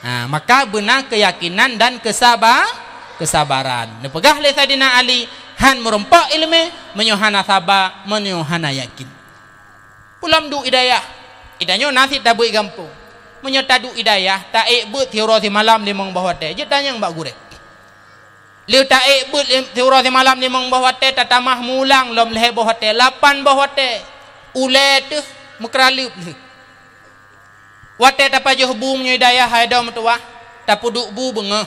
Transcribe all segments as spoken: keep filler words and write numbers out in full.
Ah, maka beuna keuyakinan dan keusaba-, keusabaran. Neupeugah lé Saidina Ali, "Han meurumpok iéleumé meunyoe hana saba, meunyoe hana yakin." Peulom duek i dayah. Geutanyoe na cit tabeue i gampông. Meunyoe taduek i dayah, taék beuet siuroe simalam limong boh watée, jeuet tanyong bak gurée. Lheueh taék beuet lim-, siuroe simalam limong boh watée, tatamah mulang lom lhée boh watée, lapan boh watée. Ulée teuh meukeuraleueb lheueh. Watée tapajoh bu meunyoe i dayah hai droe meutuwah, tapeuduek bu beungoh,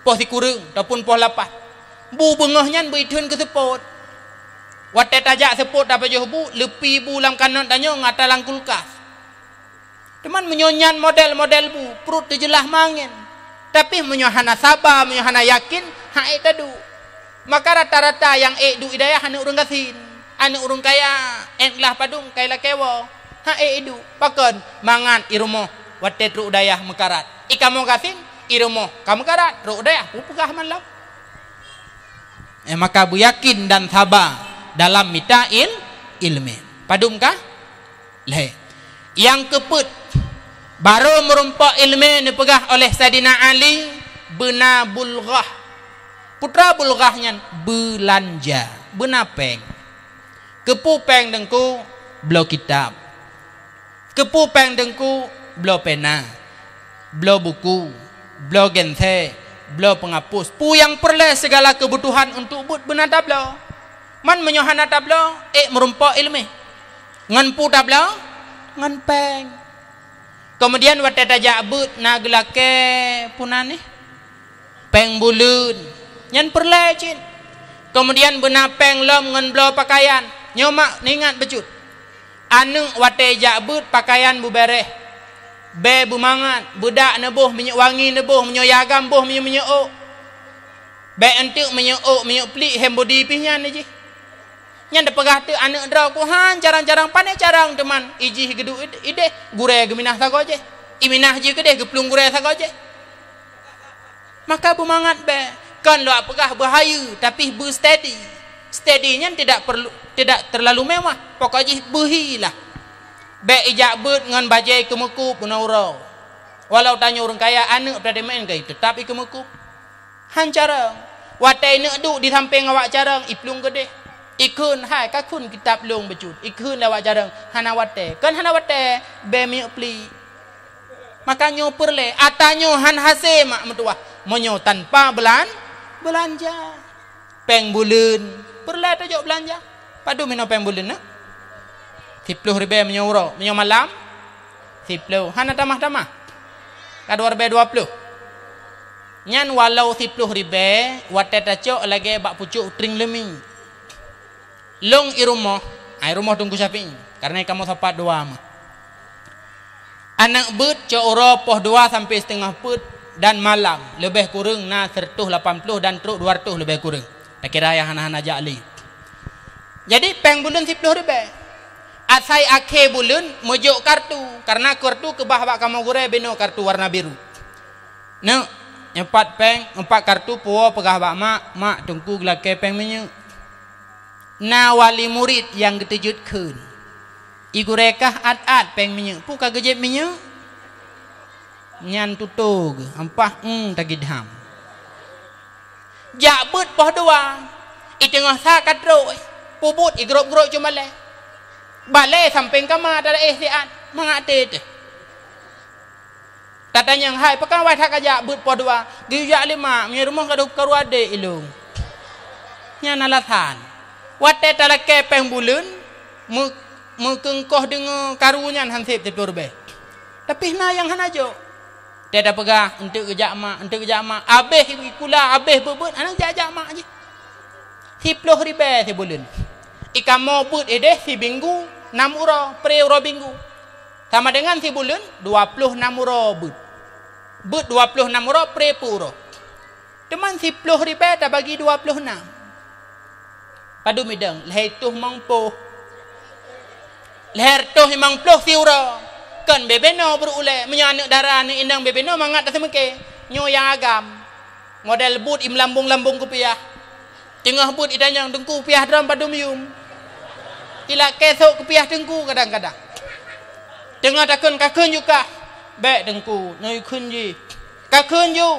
poh sikureueng ataupun poh lapan. Bu beungoh nyan beu itheun keu seupôt. Watée tajak seupôt tapajoh bu, leupie bu lam kanot tanyoe ngon ata lam kulkas. Teuma meunyoe nyan model-model bu, pruet teujeulaih mangén. Tapi meunyoe hana saba, meunyoe hana yakin, han ék taduek. Maka rata-rata nyang ék duek i dayah aneuëk ureuëng gasien, aneuëk ureuëng kaya, ék glah padum kai lakée woe. Han ék iduek, pakon? Mangat i rumoh watée trok u dayah meukarat. I kamoe gasien, i rumoh ka meukarat, trok u dayah peue peugah malam. Eh, maka beuyakin dan saba dalam mita il-, iéleumé. Padum kah? Lhée. Nyang keupeuet, barô meurumpok iéleumé neupeugah oleh Saidina Ali, beuna bulghah. Peue teuma bulghah nyan? Beulanja, beuna péng. Keupeue péng Teungku? Bloe kitab. Keupeue péng Teungku? Bloe pena, bloe buku, bloe gense, bloe peungapus. Peue nyang peureulée sigala keubutuhan untuk beuet beuna tabloe. Man meunyoe hana tabloe, ék meurumpok iéleumé. Ngon peue tabloe? Ngon péng. Keumudian watée tajak beuet na geulakée peue nan nyoe? Péng buleuen. Nyan peureulée cit. Keumudian beuna péng lom ngon bloe peukayan. Nyoe mak neuingat bacut. Aneuëk watée jak beuet peukayan beubeureh. Bée beumangat, beudak neuboh, minyeuk wangi neuboh, meunyoe agam boh minyeuk-minyeuk ôk. Bék eunteuk minyeuk ôk, minyeuk plik, hand body pih nyan jih. Nyan teupeugah teuk aneuëk droe ku han carông-carông, pané carông teuma ijih geuduek id-, ideh, gurée geuminah sagoe jih. Iminah jih keudeh geuplueng gurée sagoe jih. Maka beumangat bék, kon lôn peugah beuhayeue, tapi beu steady. Steady nyan tidak perlu, tidak terlalu mewah, pokok jih beuhilah. Bék ijak beuet ngon bajée keumeukub bunoe uroe. Walau tanyoe ureuëng kaya, aneuëk peudadeuen keu tetap ikeumeukub. Han carông. Watée ineuk duek di sampéng awak carông, iplueng keudeh. Ikheun, "Hai, kakheun kitab lôn bacut." Ikheun lé awak carông, "Hana watée." Kon hana watée, bée minyeuk plik. Maka nyoe peureulée, ata nyoe han hasé mak meutuwah. Meunyoe tanpa beulan-, beulanja. Péng buleuen, peureulée tajok beulanja. Padum inoe péng buleuen na? Siploh ribée meunyoe uroe, meunyoe malam, siploh. Hana tamah-tamah. Ka dua ribée dua ploh. Nyan walau siploh ribée, watée tacok lagée bak pucok tring leumi. Lôn i rumoh, ai rumoh Teungku Syafi'i, kareuna kamoe sapat dua meuh. Aneuëk beuet cok uroe poh dua sampoe siteungoh peuet dan malam, leubeh kureueng na siratoh lapan ploh dan trok dua ratoh leubeh kureueng. Takira nyang hana-hana jak lé. Jadi, péng buleuen siploh ribée. Asai akhé buleuen meujok kartu, kareuna kartu keubah bak kamoe gurée binoe kartu warna biru. Neuk, nyoe pat péng, nyoe pat kartu puwoe peugah bak mak, "Mak, Teungku geulakée péng minyeuk." Na wali murit nyang geuteujeuet kheun. I gurée kah at-at péng minyeuk, peue ka geujép minyeuk? Nyan tutoe geuh, ampah, eung, tagidham. Jak beuet poh dua, i teungoh sa ka trok, peubuet i grop-grop cumalée. Balée sampéng kama tadaéh siat, mangat teuh. Tatanyong, "Hai, pakon awai that kajak beuet poh dua?" "Geuyue jak lé mak, meunyoe rumoh ka deuh karu adék ilôn." Nyan alasan. Watée talakée péng buleuen, meu-, meukeungkoh deungoe karu nyan han sép siploh ribée. Tapi na nyang hana jok. Watée tapeugah, "Eunteuk geujak mak, eunteuk geujak mak." Abéh ikula, abéh beuet-beuet, hana jak-jak mak jih. Siploh ribée sibuleuen. I kamoe beuet ideh siminggu nam uroe, pré uroe minggu. Sama dengan sibuleuen dua ploh nam uroe beuet. Beuet dua ploh nam uroe, pré peuet uroe. Teuma siploh ribée tabagi dua ploh nam. Padum idong, lhée tuh mong poh. Lhée tuh limong ploh siuroe. Kon bebeno beurulée, meunyoe aneuëk dara, aneuëk inong bebeno mangat taseumeuke. Nyoe nyang agam. Model buet imeulambong-lambong kupiah. Teungoh buet itanyong, "Teungku, piah droe padum yum?" Ilakée sôk kupiah Teungku kadang-kadang. Teungoh takheun, "Kakheun ju kah?" Bèk Teungku, neukheun jih. Kakheun ju,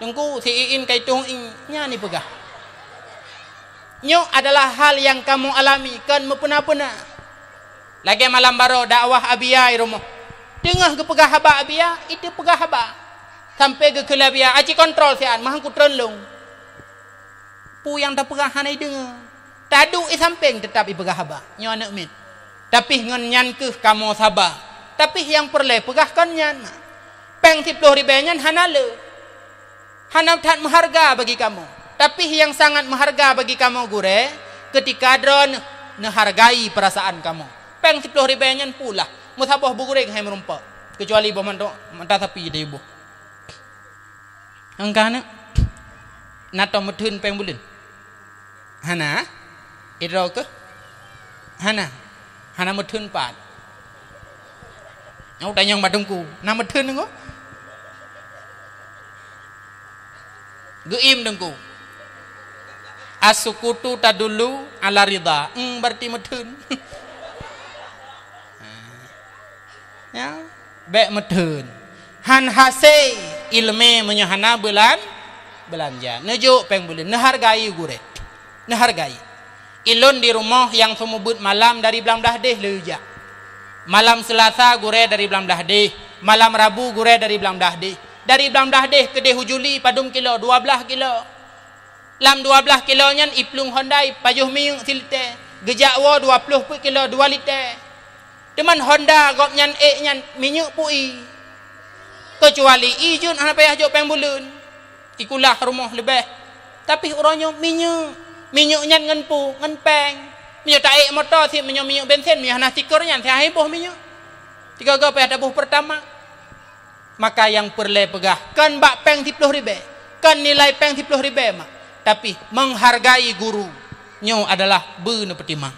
Teungku, si Iin ka itong ié, nyan ipeugah. Nyoe adalah hal nyang kamoe alami, kon meupeuna-peuna. Lagèe malam baroe dakwah Abia i rumoh. Teungoh geupeugah haba Abia, iteupeugah haba. Sampoe geukheun lé Abia, "Aci kontrol siat, meuhan kutreun lôn." Peue nyang tapeugah hana ideungoe. Taduek i sampéng teutap ipeugah haba. Nyoe aneuk miet. Tapi ngon nyan kheueh kamoe saba. Tapi nyang peureulèe peugah kon nyan. Pèng siploh ribèe nyan hana le. Hana that meuharga bagi kamoe. Tapi nyang sangat meuharga bagi kamoe gurèe, keutika droeneuh neuhargai peurasaan kamoe. Pèng siploh ribèe nyan peue lah, meusaboh beuguréng hai meurumpok. Keucuali boh mantong mata sapi teuh boh. Nyang ka aneuk, na tom meutheun pèng buleuen? Hana? Idroe keuh? Hana. Hana meutheun pat. Nyang tanyong bak Teungku, na meutheun Teungku? Geuiem Teungku. As-sukutu tadullu ala ridha. Hmm, berarti meutheun. Ya, bèk meutheun. Han hasé ileumèe meunyoe hana beulan-, beulanja. Neujok pèng buleuen, neuhargai gurèe. Neuhargai. Ilôn di rumoh nyang seumeubeuet malam dari Blang Blahdeh lheueh jak. Malam Seulasa gurèe dari Blang Blahdeh, malam Rabu gurèe dari Blang Blahdeh. Dari Blang Blahdeh keudéh u Juli padum kilo, dua blaih kilo. Lam dua blaih kilo nyan iplueng Honda ipajoh minyeuk silitè. Geujak woe dua ploh peuet kilo dua litè. Teuma Honda gobnyan ék nyan minyeuk pui. Keucuali ie jeuet hana payah jok pèng buleuen. Ikulah rumoh leubeh. Tapi uroe nyoe minyeuk. Minyeuk nyan ngon peue? Ngon pèng. Meunyoe taék moto sit meunyoe minyeuk bensin, meunyoe hana stiker nyan sit hana boh minyeuk. Tiga-tiga payah taboh Pertamax. Maka nyang peureulèe peugah, kon bak pèng siploh ribèe, kon nilai pèng siploh ribèe mak, tapi menghargai guru, nyoe adalah beuneupeutimang.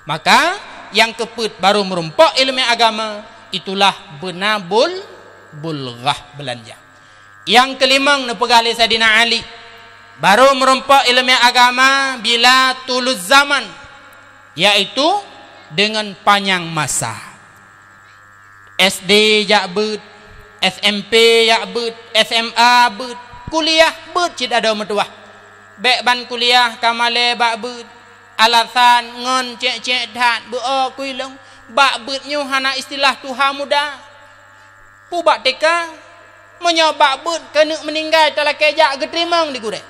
Maka nyang keupeuet barô meurumpok ileumèe agama, itulah beuna bul-, bulghah beulanja. Nyang keulimong neupeugah lé Saidina Ali, barô meurumpok ileumèe agama bila tuluz zaman, yaitu dengan panyang masa. S D jak beuet, S M P jak beuet, S M A beuet, kuliah beuet cit adoe meutuwah. Bèk ban kuliah ka malèe bak beuet, alasan ngon cèk-cèk that beuo kui lôn, bak beuet nyoe hana istilah tuha muda. Peue bak T K, meunyoe bak beuet keuneuk meuninggai talakèe jak geuteurimong di gurèe.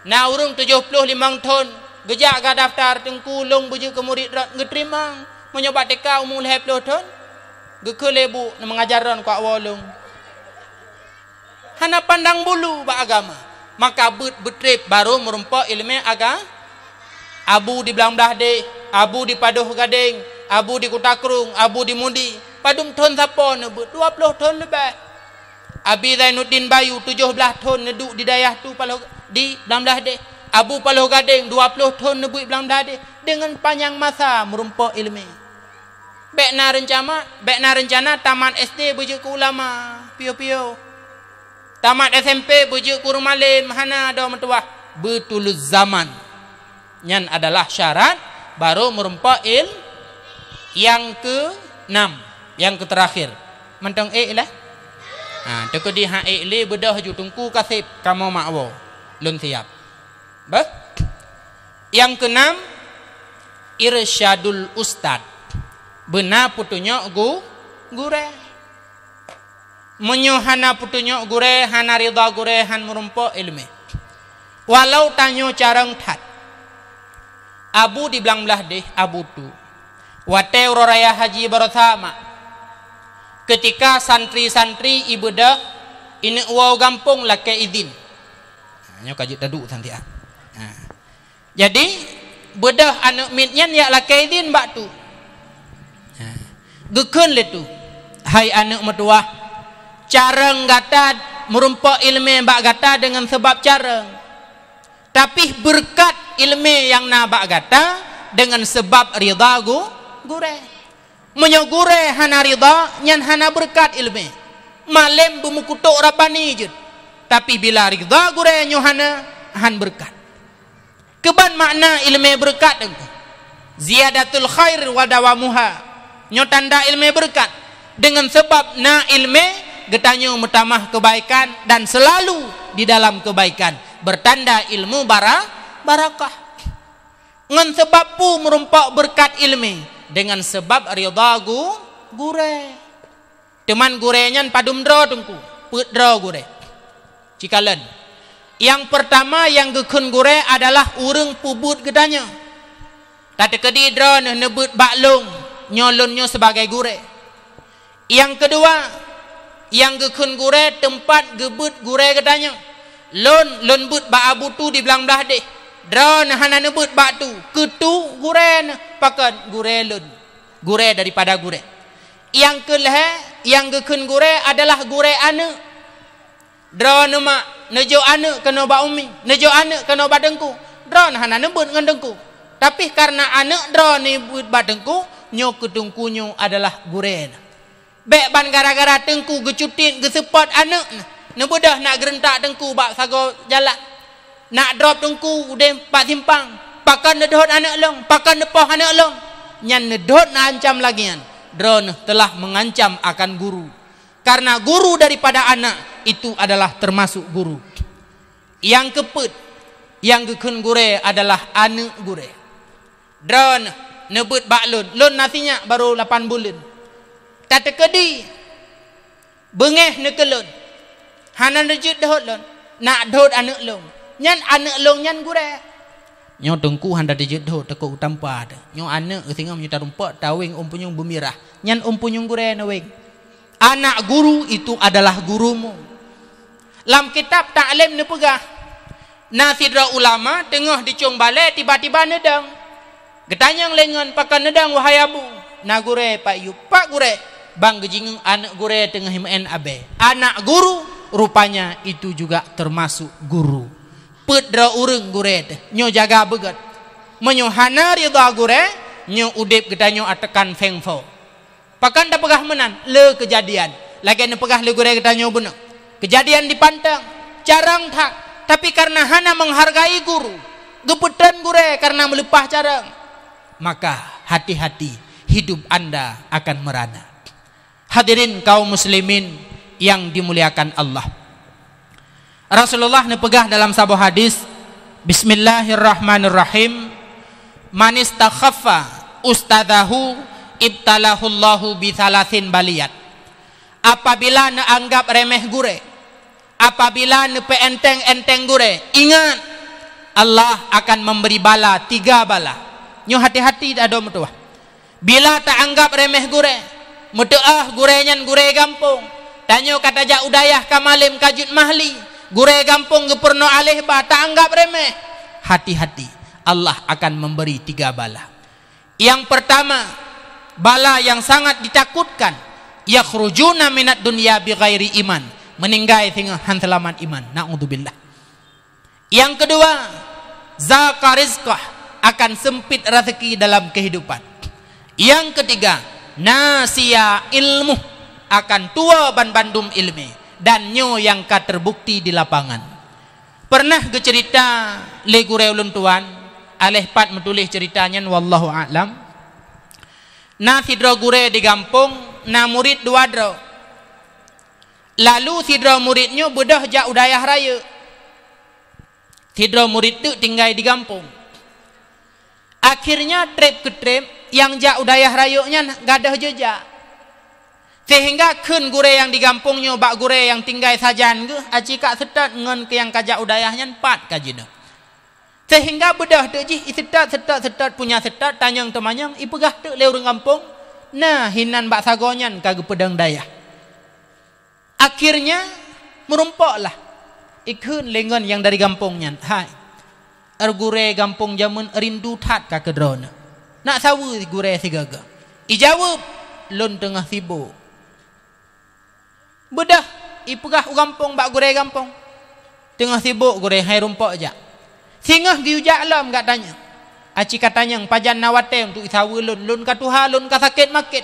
Na ureueng tujoh ploh limong thon geujak gadaftar teungku lôn beujeuet keu murit rot geuteurimong. Meunyoe bak T K umu lhèe ploh thon, geukheun lé bu neumeungajar droen kuak woe lôn. Hana pandang bulu bak agama. Maka beuet beutrép barô meurumpok ileumèe aga-, abu di Blang Blahdeh, abu di Padoh Gadeng, abu di Kuta Krueng, abu di Mudi. Padum thon sapo neubeuet? Dua ploh thon leubeh. Abi Zainuddin Bayu tujoh blaih thon neuduek di dayah tu paloh di Blang Blahdeh. Abu Paloh Gadeng dua ploh thon neubeuet Blang Blahdeh deungon panyang masa meurumpok ileumèe. Bèk na reuncama, bèk na reuncana tamat S D beujeuet keu ulama, piôh-piôh. Tamat S M P beujeuet keu ureueng malém, hana adoe meutuwah, beutuluz zaman. Nyan adalah syarat barô meurumpok il-, nyang keunam, nyang keuterakhir. Mantong ék lé? Ha, teukeudi han ék lé beudôh ju teungku kaseb kamoe mak woe. Lôn siab. Beuh? Nyang keunam, irsyadul ustad. Beuna peutunyok gu-, gurèe. Meunyoe hana peutunyok gurèe, hana ridha gurèe, han meurumpok ileumèe. Walau tanyoe carông that. Abu di Blang Blahdeh, abu tu. Watèe uroe raya haji baroe sama. Keutika santri-santri ibeudôh, ineuk woe gampông lakèe idhin. Ha, nyoe ka jeuet taduek santiak. Ha. Jadi, beudôh aneuk miet nyan jak lakèe idhin bak tu. Ha. Geukheun lé tu, "Hai aneuk meutuwah, carông gata meurumpok ileumèe bak gata deungon seubab carông. Tapi beureukat ileumèe nyang na bak gata deungon seubab ridha gu-, gurèe." Meunyoe gurèe hana ridha, nyan hana beureukat ileumèe. Malém beumeukutok Rabbani jeuet. Tapi bila ridha gurèe nyoe hana, han beureukat. Keuban makna ileumèe beureukat teungku? Ziyadatul khair wa dawamuha. Nyoe tanda ileumèe beureukat. Deungon seubab na ileumèe Geutanyoe meutamah keubaikan dan seulalu di dalam keubaikan, beurtanda ilmu bara-, barakah. Ngon sabab peue meurumpok beureukat ileumé? Deungon sabab ridha gu-, gurée. Teuman gurée nyan padum droe teungku, peuet droe gurée. Cikalon. Nyang peurtama nyang geukheun gurée adalah ureuëng peubuet geutanyoe. Tateukeudi droeneuh neubeuet bak lôn, nyoe lôn nyoe sibagai gurée. Nyang keudua, nyang geukheun gurée teumpat geubeuet gurée geutanyoe. Lôn, lôn beuet bak Abu Tu di blang blaih deh. Droeneuh hana neubeuet bak Tu, keu Tu gurée neuh, pakon gurée lôn. Gurée daripada gurée. Nyang keulhée, nyang geukheun gurée adalah gurée aneuëk. Droeneuh mak, neujok aneuëk keunoe bak umi, neujok aneuëk keunoe bak teungku. Droeneuh hana neubeuet ngon teungku. Tapi kareuna aneuëk droeneuh beuet bak teungku, nyoe keu teungku nyoe adalah gurée neuh. Bék ban gara-gara teungku geucutit geuseupôt aneuëk neuh, neubeudôh nak geureuntak teungku bak sagoe jalan. Nak drop teungku udeb bak simpang, pakon neudhôt aneuëk lôn, pakon neupoh aneuëk lôn. Nyan neudhôt neuancam lagée nyan, droeneuh teulah meungancam akan guru. Kareuna guru daripada anak itu adalah teumasuk guru. Nyang keupeuet, nyang geukheun gurée adalah aneuëk gurée. Droeneuh neubeuet bak lôn, lôn na sinyak barô lapan buleuen. Tateukeudi beungéh neuh keu lôn, hana neujeuet dhôt lôn, nak dhôt aneuëk lôn. Nyan aneuëk lôn nyan gurée. Nyoe teungku hana teujeuet dhôt, teukok u tampa teuh. Nyoe aneuëk singoh meunyoe tarumpok taweng ôn punyueng beumirah. Nyan ôn punyueng gurée neuweng. Anak guru itu adalah gurumu. Lam kitab Ta'lim neupeugah, na sidroe ulama teungoh dicong balée tiba-tiba neudong. Geutanyong lé ngon, "Pakon neudong, wahai Abu?" "Na gurée, Pak Yub." "Pak gurée?" "Ban geujingeuk aneuëk gurée teungoh meu'en abée." Anak guru, rupanya itu juga termasuk guru. Peuet droe ureuëng gurée teuh, nyoe jaga beugét. Meunyoe hana ridha gurée, nyoe udeb geutanyoe ateukan fengfo. Pakon tapeugah meunan? Le keujadian. Lagée neupeugah lé gurée geutanyoe bunoe. Keujadian di Panteng, carông that, tapi kareuna hana menghargai guru, geupeutrön gurée kareuna meuleupah carông. Maka hati-hati, hidup anda akan merana. Hadirin kaum muslimin yang dimuliakan Allah. Rasulullah neupeugah dalam saboh hadis, "Bismillahirrahmanirrahim. Man istakhaffa ustadzahu ibtalahullahu bi thalatsin baliyat." Apabila neuanggap remeh gurée, apabila neupeuenteng-enteng gurée, ingat, Allah akan memberi bala, tiga bala. Nyoe hati-hati tadoe meutuwah. Bila taanggap remeh gurée, meuteuôh gurée nyan gurée gampông, tanyoe ka tajak u dayah ka malem ka jeuet mahli, gurée gampông geupeurunoe aléh ba taanggap remeh, hati-hati, Allah akan memberi tiga bala. Nyang peurtama, bala nyang sangat ditakutkan, yakhrujuna minad dunya bighairi iman, meuninggai singoh han seulamat iman, naudzubillah. Nyang keudua, zaqa rizqah, akan seumpit raseuki dalam keuhidupan. Nyang keutiga, nasiya ilmuh, akan tuwoe banbandum iéleumé, dan nyoe nyang ka teubukti di lapangan. Peureunah geuceurita lé gurée ulôn tuan, aléh pat meutuléh ceurita nyan, wallahu a'lam. Na sidroe gurée di gampông, na murit dua droe. Lalu sidroe murit nyoe beudôh jak u dayah rayeuk. Sidroe murit teuk tinggai di gampông. Akhirnya treb keu treb nyang jak u dayah rayeuk nyan gadôh jijak. Seuhingga kheun gurée nyang di gampông nyoe bak gurée nyang tinggai sajan geuh, "Aci kak seutôt ngon keu nyang ka jak u dayah nyan pat ka jinoe." Seuhingga beudôh teuk jih iseutôt, seutôt, seutôt, punya seutôt, tanyong teumanyong, ipeugah teuk lé ureuëng gampông, "Na hinan bak sagoe nyan ka geupeudong dayah." Akhirnya, meurumpoklah. Ikheun lé ngon nyang dari gampông nyan, "Hai, gurée gampông jameun, rindu that ka keu droeneuh. Nak saweue gurée sigoe-goe." Ijaweueb, "Lôn teungoh sibok." Beudôh, ipeugah u gampông bak gurée gampông, "Teungoh sibok gurée, hai rumpok jak." Singoh geuyue jak lom gak tanyong. "Aci ka tanyong pajan na watée untuk isaweue lôn, lôn ka tuha, lôn ka sakét makét."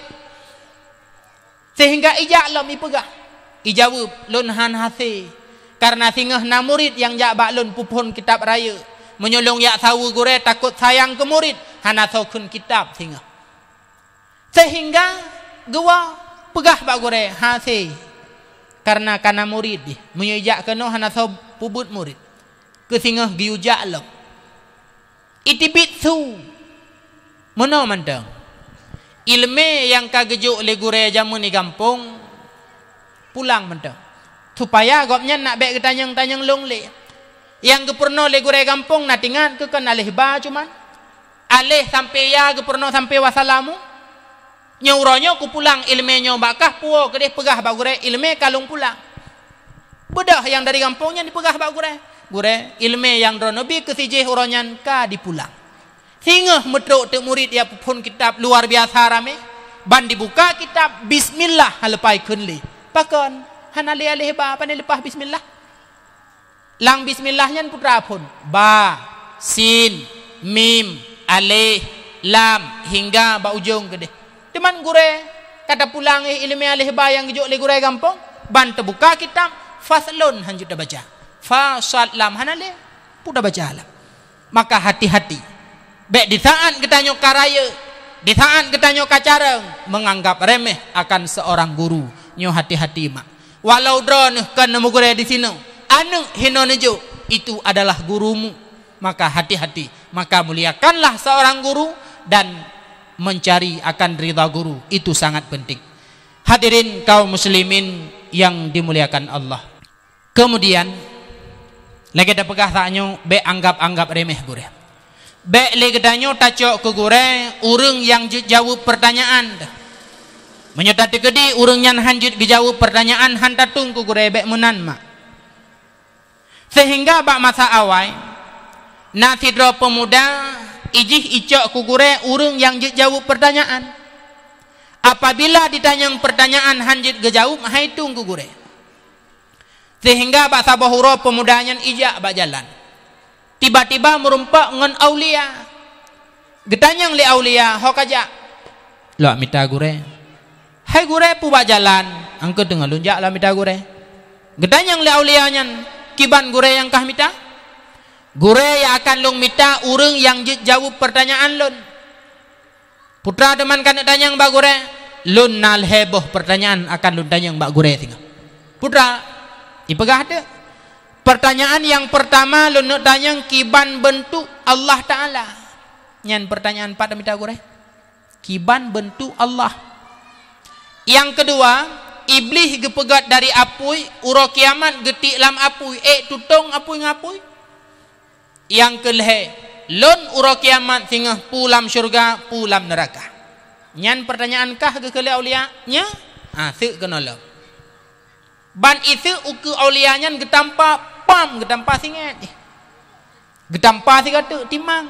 Seuhingga ijak lom ipeugah. Ijaweueb, "Lôn han hase, kareuna singoh na murit nyang jak bak lôn peuphon kitab rayeuk. Meunyoe lôn jak saweue gurée takot sayang keu murit, hana soe kheun kitab singoh." Seuhingga geuwoe peugah bak gurée, "Hase, Kareuna kana murit jih, meunyoe ijak keunoe hana soe peubuet murit. Keu singoh geuyue jak lom. Iteubiet su. Meunoe mantong. Ileumé nyang ka geujok lé gurée jameun di gampông, pulang mantong. Supaya gobnyan nak bék geutanyong-tanyong lôn lé. Nyang geupeurunoe lé gurée gampông na teuingat keu kon aléh ba cuman. Aléh sampoe ya geupeurunoe sampoe wassalamu. Nyoe uroe nyoe kupulang ileumé nyoe bak kah, puwoe keudeh peugah bak gurée, ileumé ka lôn pulang. Beudôh nyang dari gampông nyan jipeugah bak gurée, "Gurée, ileumé nyang droeneuh bi keu sijih uroe nyan ka jipulang." Singoh meutrok teuk murit nyang peuphon kitab luar biasa ramé, ban jibuka kitab, bismillah hana leupah kheun lé. Pakon? Hana lé aléh ba, pane leupah bismillah? Lam bismillah nyan peue teuma phon? Ba, sin, mim, aléh, lam, hingga bak ujong keudeh. Teuma gurée ka tapulang, eh, ileumé aléh ba nyang geujok lé gurée gampông, ban teubuka kitab, faslun hana jeuet tabaca. Fa, sad, lam hana lé, peue tabaca lam. Maka hati-hati. Bék di saat geutanyoe ka rayeuk, di saat geutanyoe ka carông, menganggap remeh akan seorang guru. Nyoe hati-hati mak. Walau droeneuh kon meugurée disinoe, aneuëk hinoe neujok, itu adalah gurumu. Maka hati-hati, maka muliakanlah seorang guru dan mencari akan ridha guru. Itu sangat penting. Hadirin kaum muslimin yang dimuliakan Allah. Keumudian, lagée tapeugah saát nyoe, bék anggab-anggab remeh gurée. Bék lé geutanyoe tacok keu gurée ureuëng nyang jeuet jaweueb peurtanyaan. Meunyoe tateukeudi ureuëng nyan hán jeuet geujaweueb peurtanyaan, hán tatung keu gurée, bék meunan mak. Seuhingga bak masa awai, na sidroe peumuda ijih icok keu gurée ureuëng nyang jeuet jaweueb peurtanyaan. Apabila jitanyong peurtanyaan hán jeuet geujaweueb, han itung keu gurée. Seuhingga bak saboh uroe peumuda nyan ijak bak jalan. Tiba-tiba meurumpok ngon aulia. Geutanyong lé aulia, "Ho kajak?" "Lôn mita gurée." "Hai gurée, peue bak jalan?" "Angkeu teungoh lôn jak lôn mita gurée." Geutanyong lé aulia nyan, "Kiban gurée nyang kah mita?" "Gurée nyang akan lôn mita ureuëng nyang jeuet jaweueb peurtanyaan lôn." "Peue teuma keuneuk tanyong bak gurée?" "Lôn na lhée boh peurtanyaan akan lôn tanyong bak gurée singoh." "Peue teuma?" Ipeugah teuk, "Peurtanyaan nyang peurtama lôn neuk tanyong kiban beuntuk Allah Taala." Nyan peurtanyaan pat mita gurée. Kiban beuntuk Allah. Nyang keudua, Iblih geupeugét dari apui, uroe kiamat geutiek lam apui, ék tutong apui ngon apui. Nyang keulhée, lôn uroe kiamat singoh peue lam syeuruga, peue lam neuraka. Nyan peurtanyaan kah geukheun lé aulia? Nyo? Ha, seuk keunoe lom. Ban iseuk ukeue aulia nyan geutampa, pam, geutampa singét. Geutampa sigoe teuk timang.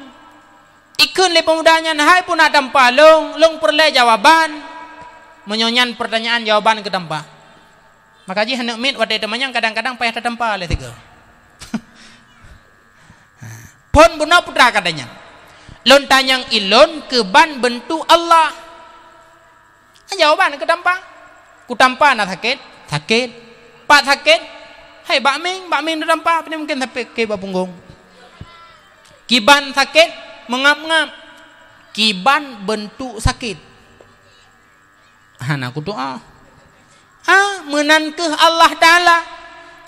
Ikheun lé peumuda nyan, "Hai peue na tampa lôn, lôn peureulée jawaban." Meunyoe nyan peurtanyaan, jawaban geutampa. Maka jih aneuk miet watée teumanyong kadang-kadang payah tatampa lé sigoe. Phon bunoe peue teuma ka tanyong. Lôn tanyong ilôn keuban beuntuk Allah. Jawaban geutampa. Kutampa na sakét? Sakét. Pat sakét? Hai bak mieng, bak mieng tatampa, pane mungken sakét bak punggong. Kiban sakét? Meungab-ngab. Kiban beuntuk sakét? Hana kutu'oh. Ha, meunan kheueh Allah Taala.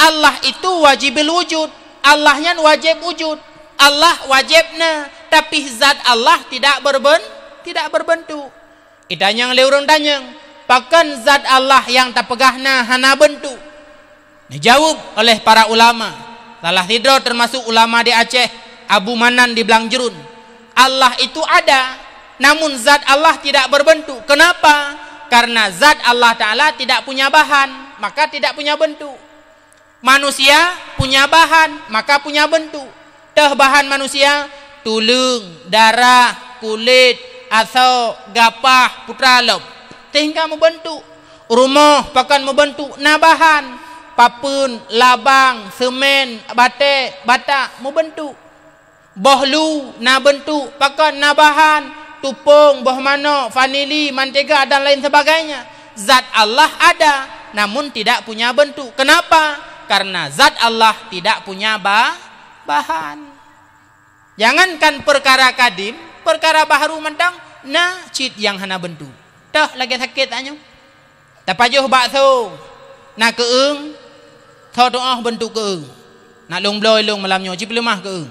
Allah itu wajibul wujud. Allah nyan wajéb wujud. Allah wajéb na, tapi zat Allah tidak berben-, tidak berbentuk. Itanyong lé ureuëng tanyong, "Pakon zat Allah nyang tapeugah na hana beuntuk?" Neujaweueb oleh para ulama, salah sidroe teumasuk ulama di Aceh, Abu Manan di Blang Jruen, "Allah itu ada, namun zat Allah tidak berbentuk. Kenapa? Karena zat Allah Taala tidak punya bahan, maka tidak punya bentuk. Manusia punya bahan, maka punya bentuk. Teuh bahan manusia, tuleueng, darah, kulét, asoe, gapah, peue teuma lom. Seuhingga meubeuntuk. Rumoh pakon meubeuntuk, na bahan. Papeuen, labang, seumén, batée, bata, meubeuntuk. Boh lu na beuntuk, pakon na bahan, tupông, boh manok, vanili, mantega, dan lain sebagainya. Zat Allah ada, namun tidak punya bentuk. Kenapa? Karena zat Allah tidak punya ba-, bahan. Jangankan peukara kadim, peukara bahru mantong na cit nyang hana beuntuk. Teuh lagée sakét tanyoe. Tapajoh bakso, Na keueung, tho tuoh beuntuk keueung. Na lôn bloe ilôn malam nyoe, cipeuleumah keueung.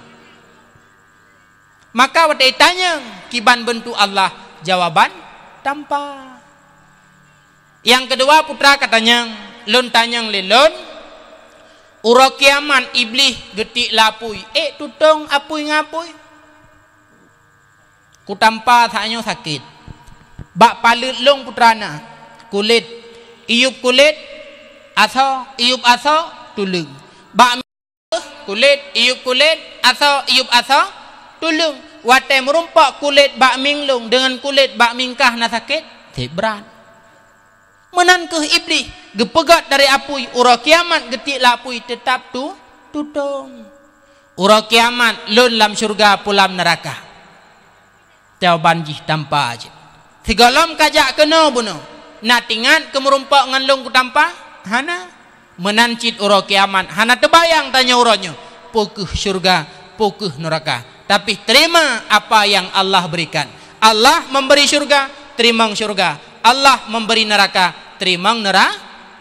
Maka watée tanyong kiban beuntuk Allah, jawaban tampa. Nyang keudua, putra katanyong, lôn tanyong lé lôn, uroe kiamat Iblih geutiek lam apui, ék tutong apui ngon apui? Kutampa saát nyoe sakét. Bak paleuet lôn putra na kulét, iyup kulét, asoe, iyup asoe, tuleueng. Bak kulét, iyup kulét, asoe, iyup asoe, tuleueng. Watée meurumpok kulét bak mieng lôn deungon kulét bak mieng kah na sakét? Seb brat. Meunan kheueh Iblih, geupeugét dari apui, uroe kiamat geutiek lam apui, teutab tu-, tutong. Uroe kiamat lôn lam syeuruga, peue lam neuraka? Jawaban jih tampa cit. Sigohlom kajak keunoe bunoe, na teuingat keu meurumpok ngon lôn kutampa? Hana. Meunan cit uroe kiamat, hana teubayang tanyoe uroe nyoe, peue kheueh syeuruga, peue kheueh neuraka. Tapi terima apa yang Allah berikan. Allah memberi syeuruga, teurimong syeuruga. Allah memberi neuraka, teurimong neura-,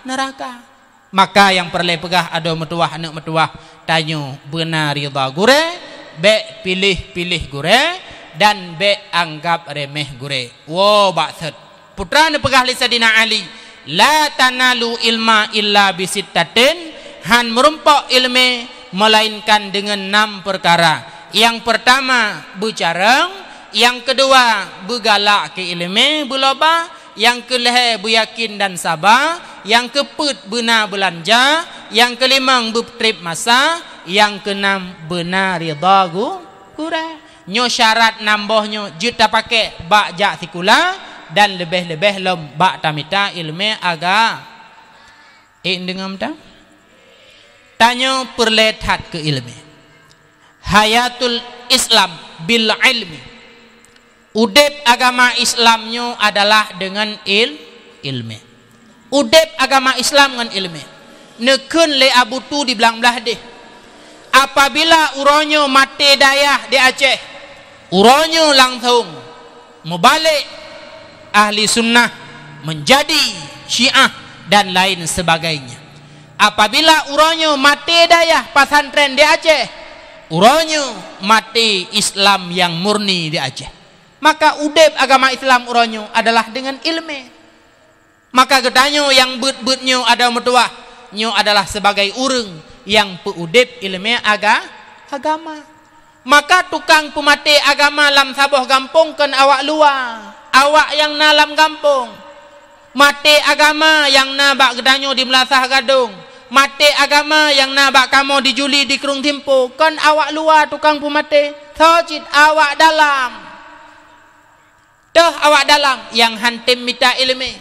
neuraka. Maka nyang peureulée peugah adoe meutuwah, aneuëk meutuwah, tanyoe beuna ridha gurée, bék piléh-piléh gurée, dan bék anggab reméh gurée. Woe bak sot. Putra neupeugah lé Saidina Ali, "La tanalu ilma illa bisittatin," hán meurumpok iéleumé meulainkan deungon nam peukara. Nyang peurtama beucarông, nyang keudua beugalak keu iéleumé beuloba, nyang keulhée beuyakén dan saba, nyang keupeuet beuna beulanja, nyang keulimong beutreb masa, nyang keunam beuna ridha gu-, gurée. Nyoe syarat nam boh nyoe jeuet tapakék bak jak sikula dan leubeh-leubeh lom bak tamita iéleumé aga-, ék deungoe mantong? Tanyoe peureulée that keu iéleumé. Hayatul Islam bil ilmi. Udeb agama Islam nyoe adalah deungon il-, iéleumé. Udeb agama Islam ngon iéleumé. Neukheun lé Abu Tu di Blang Blahdeh, apabila uroe nyoe maté dayah di Aceh, uroe nyoe langsong meubalek ahli sunnah menjadi Syiah dan lain sebagainya. Apabila uroe nyoe maté dayah pesantren di Aceh, uroe nyoe maté Islam nyang murni di Aceh. Maka udeb agama Islam uroe nyoe adalah deungon iéleumé. Maka geutanyoe nyang beuet-beuet nyoe adoe meutuwah, nyoe adalah sibagai ureuëng nyang peuudeb iéleumé aga-, agama. Maka tukang peumaté agama lam saboh gampông kon awak luwa, awak nyang na lam gampông. Maté agama nyang na bak geutanyoe di Meulasah Gadong, maté agama nyang na bak kamoe di Juli di Krueng Simpo, kon awak luwa tukang peumaté, soe cit awak dalam. Toh awak dalam nyang hántom mita iéleumé,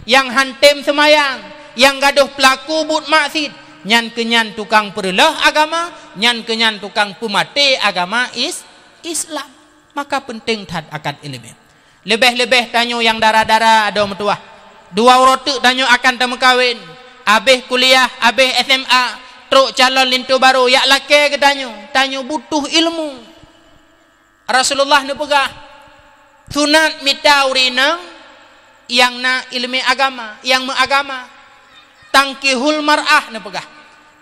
nyang hántom seumayang, nyang gadôh peulaku buet maksiet, nyan keuh nyan tukang peureuloh agama, nyan keuh nyan tukang peumaté agama is-, Islam. Maka peunteng that akan iéleumé. Leubeh-leubeh tanyoe nyang dara-dara adoe meutuwah. Dua uroe teuk tanyoe akan tameukawen. Abéh kuliah, abéh S M A, trok calon linto barô, jak lakée geutanyoe. Tanyoe butuh iéleumé. Rasulullah neupeugah, sunat mita ureuëng inong nyang na iéleumé agama, nyang meuagama. Tankihul mar'ah neupeugah,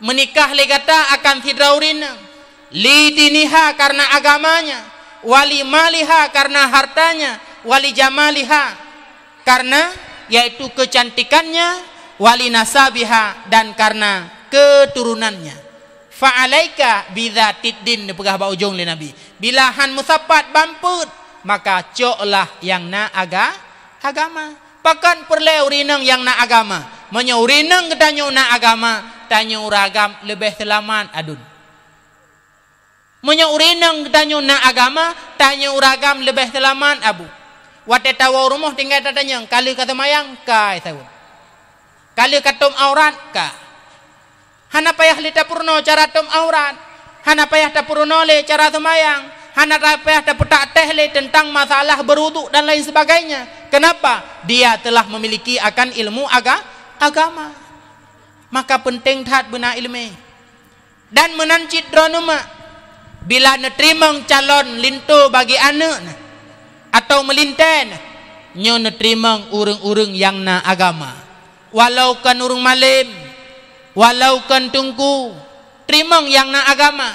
meunikah lé gata akan sidroe ureuëng inong, li diniha karena agamanya, wali maliha karena hartanya, wali jamaliha karena, yaitu kecantikannya, wali nasabiha dan karena keturunannya. Fa'alaika bidzatid din, neupeugah bak ujong lé Nabi. Bila hán meusapat ban peuet, maka coklah nyang na aga-, agama. Pakon peureulée ureuëng inong nyang na agama? Meunyoe ureuëng inong geutanyoe na agama, tanyoe ureuëng agam leubeh seulamat adun. Meunyoe ureuëng inong geutanyoe na agama, tanyoe ureuëng agam leubeh seulamat abu. Watée tawoe rumoh tinggai tatanyong, ka lheueh ka seumayang? Ka, saweue. Ka lheueh ka tom aurat? Ka. Hana payah lé tapeurunoe cara tom aurat, hana payah tapeurunoe lé cara seumayang, hana payah tapeutak teh lé teuntang masalah beuruduk dan lain sebagainya. Kenapa? Dia telah memiliki akan ilmu aga-, agama. Maka peunteng that beuna iéleumé. Dan meunan cit droeneueh mak, bila neuteurimong calon linto bagi aneuëk neuh, atawa meulintée neuh, nyoe neuteurimong ureuëng-ureuëng nyang na agama. Walau kon ureuëng malém, walau kon teungku, teurimong nyang na agama.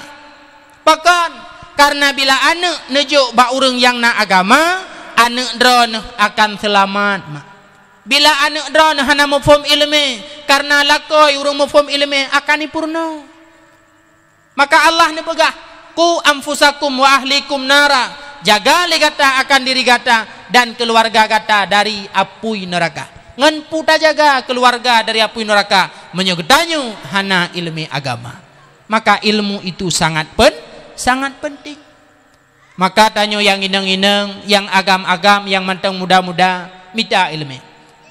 Pakon? Kareuna bila aneuëk neujok bak ureuëng nyang na agama, aneuëk droeneueh akan seulamat, mak. Bila aneuëk droeneueh hana muphom iéleumé, kareuna lakoe ureuëng muphom iéleumé akan jipeurunoe. Maka Allah neupeugah, "Qu anfusakum wa ahlikum nara," jaga lé gata akan diri gata dan keuluwarga gata dari apui neuraka. Ngon peue tajaga keuluwarga dari apui neuraka meunyoe geutanyoe hana iéleumé agama? Maka ilmu itu sangat pen-, sangat penting. Maka tanyoe nyang inong-inong, nyang agam-agam, nyang mantong muda-muda, mita iéleumé.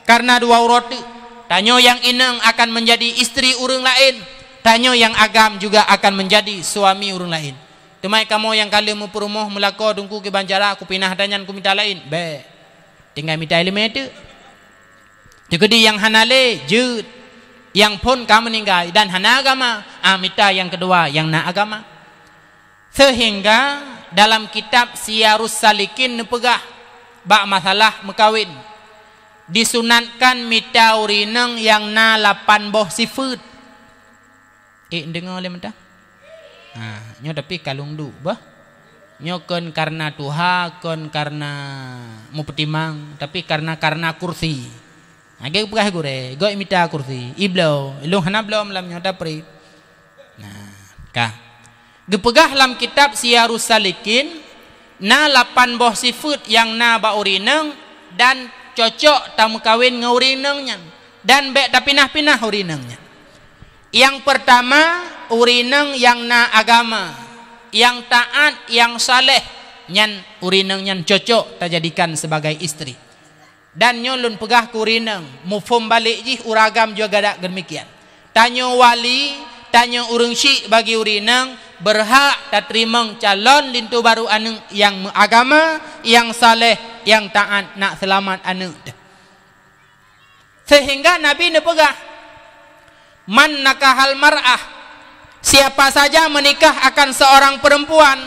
Kareuna dua uroe teuk, tanyoe nyang inong akan meunjadi istri ureuëng laén, tanyoe nyang agam juga akan meunjadi suami ureuëng laén. Teuma kamoe nyang ka lheueh meupeurumoh meulakoe teungku kiban cara kupinah ata nyan kumita laén, bék. Tinggai mita iéleumé teuk. Teukeudi nyang hana lé, jeuet. Nyang phon ka meuninggai dan hana agama, ah, mita nyang keudua nyang na agama. Seuhingga dalam kitab Siyarus Salikin neupeugah bak masalah meukawen, disunatkan mita ureuëng inong nyang na lapan boh sifeuet. Ék, neudeungoe lé mantong? Ha, nyoe tapi ka lôn duek bah. Nyoe kon kareuna tuha, kon kareuna meupeutimang, tapi kareuna, kareuna kursi. Ha, geupeugah gurée, "Gok mita kursi." Ibloe, ilôn hana bloe malam nyoe, taprib. Nah, ka. Geupeugah lam kitab Siyarus Salikin, na lapan boh sifeuet nyang na bak ureuëng inong dan cocok tameukawen ngon ureuëng inong nyan, dan bék tapinah-pinah ureuëng inong nyan. Nyang peurtama, ureuëng inong nyang na agama, nyang taát, nyang saleh, nyan ureuëng inong nyan cocok tajadikan sibagai istri. Dan nyoe lôn peugah keu ureuëng inong, muphom balek jih ureuëng agam juga dak demikian. Tanyoe wali, tanyoe ureuëng syik bagi ureuëng inong, beurhak tateurimong calon linto barô aneuëk nyang meuagama, nyang saleh, nyang taát, nak seulamat aneuëk teuh. Seuhingga Nabi neupeugah, "Man nakahal mar'ah," siapa saja menikah akan seorang perempuan,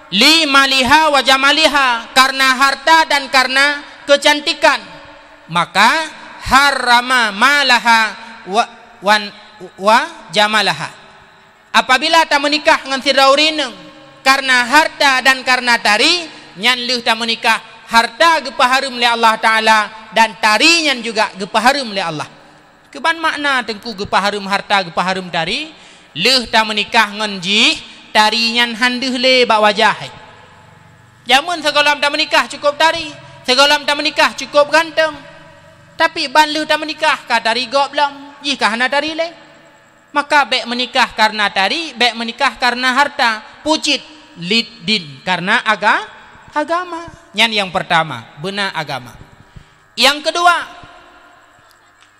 "li maliha wa jamaliha," karena harta dan karena kecantikan, maka harrama malaha wa, wan, wa jamalaha. Apabila tameunikah ngon sidroe ureuëng inong kareuna harta dan kareuna tari, nyan lheueh tameunikah harta geupeuhareuem lé Allah Taala dan tari nyan juga geupeuhareuem lé Allah. Keuban makna teungku geupeuhareuem harta, geupeuhareuem tari, lheueh tameunikah ngon jih, tari nyan han deuh lé bak wajah. Jameun sigohlom tameunikah cukôp tari, sigohlom tameunikah cukôp gantong. Tapi ban lheueh tameunikah ka tari gob lom, jih ka hana tari lé. Maka bék meunikah kareuna tari, bék meunikah kareuna harta. Peue cit? Liddin, kareuna aga-, agama. Nyan nyang peurtama, beuna agama. Nyang keudua,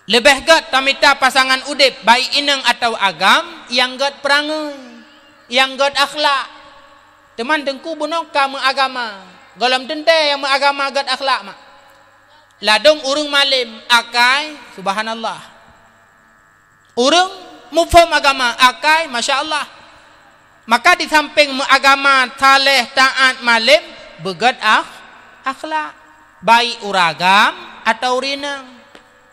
leubeh gét tamita pasangan udeb, baik inong atawa agam, nyang gét peurangui, nyang gét akhlak. Teuma teungku bunoe ka meuagama, gohlom teuntée nyang meuagama gét akhlak mak. Ladôm ureuëng malém, akai, subhanallah. Ureuëng muphom agama, akai, masya Allah. Maka di sampéng meuagama, saleh, taát, malém, beugét akh-, akhlak, baik ureuëng agam atawa ureuëng inong.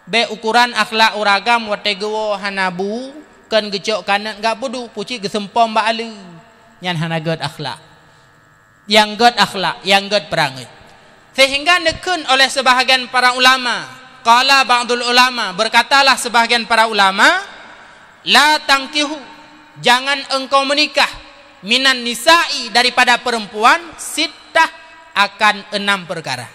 Bék ukoran akhlak ureuëng agam watée geuwoe hana bu, kon geucok kanét gak peuduek, peue cit geuseumpom bak aleue. Nyan hana gét akhlak. Nyang gét akhlak, nyang gét peurangui. Sehingga neukheun oleh sebahagian para ulama, qala ba'dul ulama, berkatalah sebahagian para ulama, "La tankihu, jangan engkau menikah, minan nisa'i, daripada perempuan, sittah, akan enam perkara."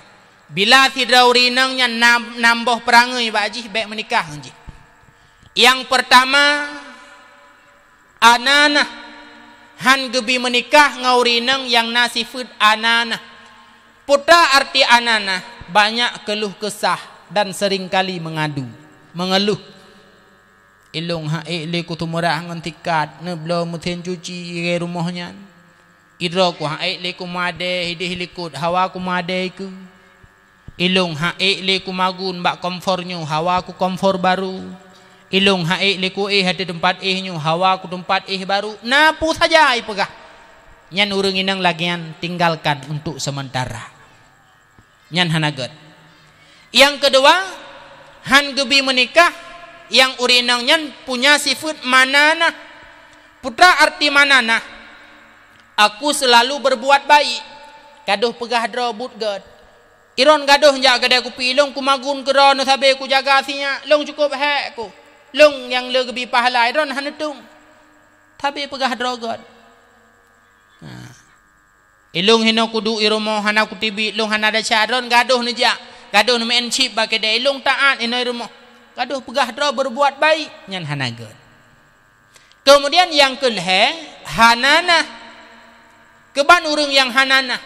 Bila sidroe ureuëng inong nyan nam, nam boh peurangui bak jih, bék meunikah ngon jih. Nyang peurtama, ananah, han geubi meunikah ngon ureuëng inong nyang na sifeuet ananah. Peue arti ananah? Banyak keluh kesah dan seringkali mengadu, mengeluh. Ilong han ék lé ku teumeurah ngon sikat, neubloe meusén cuci i rumoh nyan. Idroe ku han ék lé ku meudeh ideh likot, hawa ku meudeh ikeue. Ilong han ék lé ku magun bak kompor nyoe, hawa ku kompor barô. Ilong han ék lé ku éh ateueh teumpat éh nyoe, hawa ku teumpat éh barô. Na peue saja ipeugah, nyan ureuëng inong lagée nyan tinggalkan untuk sementara. Nyan hana gét. Nyang keudua, Han geubi meunikah, nyang ureueng inong nyan punya sifeuet mananah. Peue arti mananah? Aku selalu berbuat baik. Gadôh peugah droe buet gét. Iron gadôh jak keudè kupi, lôn kumagun keu droeneuh sabe kujaga sinyak, lôn cukôp hék ku. Lôn nyang le geubi pahala, iron hana tueng. Sabe peugah droe gét. Nah. Ilôn hinoe kuduek i rumoh, hana kuteubiet, lôn hana desya, droen gadôh neujak, gadôh neumeu'en chip bak keudè, ilôn taát hinoe i rumoh. Gadôh peugah droe berbuat baik, nyan hana gét. Keumudian nyang keulhèe, hananah. Keuban ureueng nyang hananah,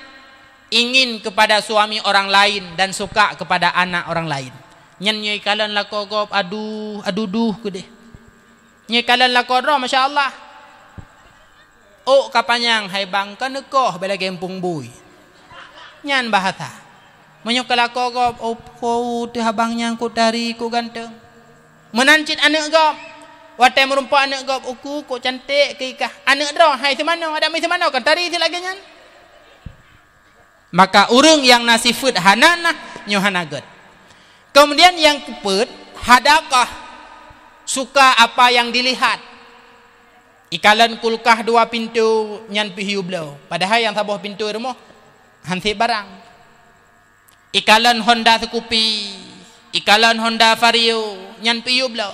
ingin kepada suami orang lain dan suka kepada anak orang lain. Nyan nyoe ikalon lakoe gob, aduh, aduh duh keudeh. Nyoe ikalon lakoe droe, masya Allah. Ôk ka panyang, hai bang, ka neukoh bèk lagèe eumpung bui. Nyan bahasa. Meunyoe keu lakoe gob, "Oh, po teuh abang nyan kok tari, kok ganteng." Meunan cit aneuk gob. Watèe meurumpok aneuk gob, "Uku kok cantik keu ikah." Aneuk droe, hai seumanoe, adak meuseumanoe kan tari sit lagèe nyan. Maka ureueng nyang na sifeuet hananah nyoe hana gét. Keumudian nyang keupeuet, hadaqah, suka apa yang dilihat. Ikalon kulkah dua pintoe nyan pih yue bloe, padahai nyang saboh pintoe i rumoh han sép barang. Ikalon Honda seukupi, ikalon Honda Vario nyan pih yue bloe.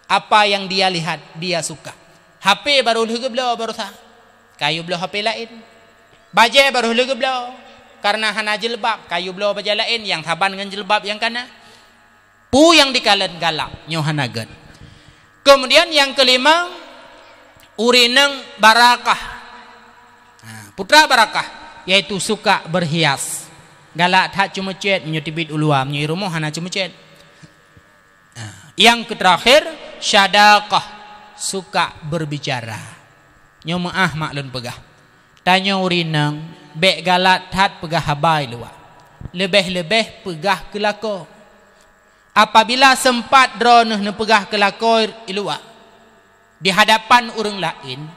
Apa yang dia lihat, dia suka. H P baru lheueh geubloe baroesa, ka yue bloe H P laén. Bajèe baru lheueh geubloe, kareuna hana jilbab, ka yue bloe bajèe laén nyang saban ngon jilbab nyang ka na. Peue nyang dikalon galak, nyoe hana gét. Keumudian nyang keulima, ureueng inong barakah. Ha, peue barakah, yaitu suka berhias. Galak that ceumeucét, meunyoe teubiet u luwa, meunyoe i rumoh hana ceumeucét. Nah, nyang keuterakhir, syadaqah, suka berbicara. Nyoe meu'ah mak lôn peugah. Tanyoe ureueng inong, bèk galak that peugah haba i luwa. Leubeh-leubeh peugah keu lakoe. Apabila seumpat droeneuh neupeugah keu lakoe i luwa, di hadapan ureueng laén,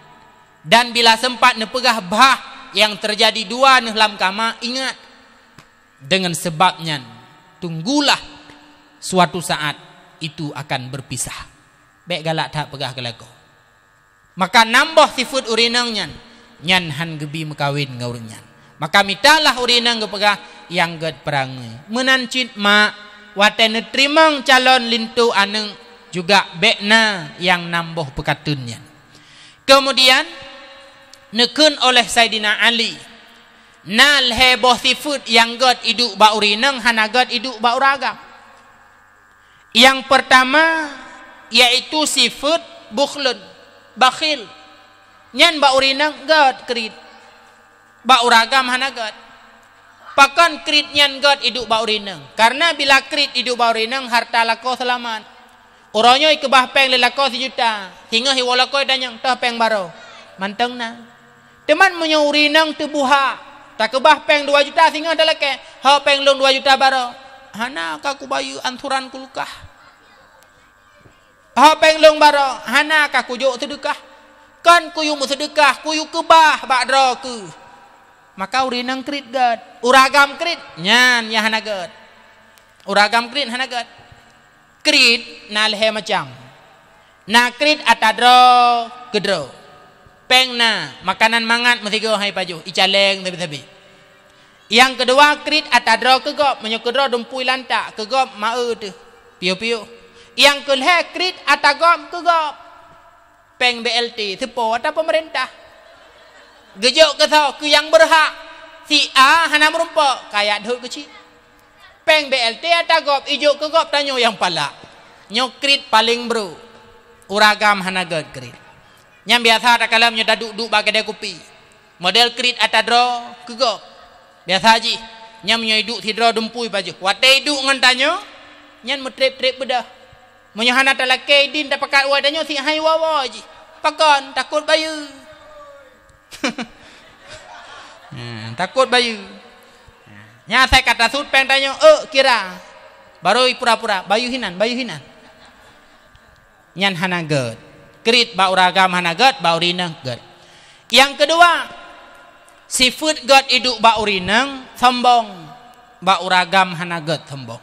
dan bila seumpat neupeugah bah nyang teujadi dua neuh lam kama, ingat, deungon seubab nyan, tunggulah, suatu saat itu akan berpisah. Bèk galak that peugah keu lakoe. Maka nam boh sifeuet ureueng inong nyan, nyan han geubi meukawen ngon ureueng nyan. Maka mitalah ureueng inong geupeugah nyang gét peurangui. Meunan cit mak, watèe neuteurimong calon linto aneuk, juga bèk na nyang nam boh peukateun nyan. Keumudian, neukheun oleh Saidina Ali, na lhèe boh sifeuet nyang gét iduek bak ureueng inong, hana gét iduek bak ureueng agam. Nyang peurtama, yaitu sifeuet bukhlun, bakhil. Nyan bak ureueng inong gét kriet, bak ureueng agam hana gét. Pakon kriet nyan gét iduek bak ureueng inong? Kareuna bila kriet iduek bak ureueng inong, hareuta lakoe seulamat. Uroe nyoe ikeubah péng lé lakoe sijuta, singoh iwoe lakoe itanyong, "Toh péng baroe?" Mantong na. Teuma meunyoe ureueng inong teubuhak, takeubah péng dua juta singoh talakèe, "Ho péng lôn dua juta baroe?" "Hana ka kubayeue ansuran kulkah." "Ho péng lôn baroe?" "Hana ka kujok seudeukah." "Kon kuyue meuseudeukah, kuyue keubah bak droe keuh." Maka ureueng inong kriet gét, ureueng agam kriet, nyan nyang hana gét. Ureueng agam kriet hana gét. Kriet na lhèe macam. Na kriet atra droe keudroe. Péng na, makanan mangat meusigoe han ipajoh, icaleng sabe-sabe. Nyang keudua, kriet atra droe keu gob, meunyoe keudroe dumpui lantak, keu gob ma-e teuh, piôh-piôh. Nyang keulhèe, kriet atra gob keu gob. Péng B L T, seupo atra peumeurintah. Geujok keu soe? Keu nyang beurhak. Si A hana meurumpok, kajak dot keu cit. Péng B L T atra gob, ijok keu gob, tanyoe nyang palak. Nyoe kriet paleng brôk. Ureueng agam hana gét kriet. Nyan biasa takalon meunyoe taduek-duek bak keudè kupi. Model kriet atra droe keu gob. Biasa jih, nyan meunyoe iduek sidroe dumpui pajoh. Watèe iduek ngon tanyoe, nyan meutrép-trép beudoh. Meunyoe hana talakèe idin tapakat woe tanyoe, sit han iwoe-woe jih. Pakon? Takot bayeue. Hmm, takot bayeue. Nyan asai ka tasut péng tanyoe, "Euk, kira." Barô ipura-pura, "Bayeue hinan, bayeue hinan." Nyan hana gét. Kriet bak ureueng agam hana gét, bak ureueng inong gét. Nyang keudua, sifeuet gét iduek bak ureueng inong, sombong. Bak ureueng agam hana gét sombong.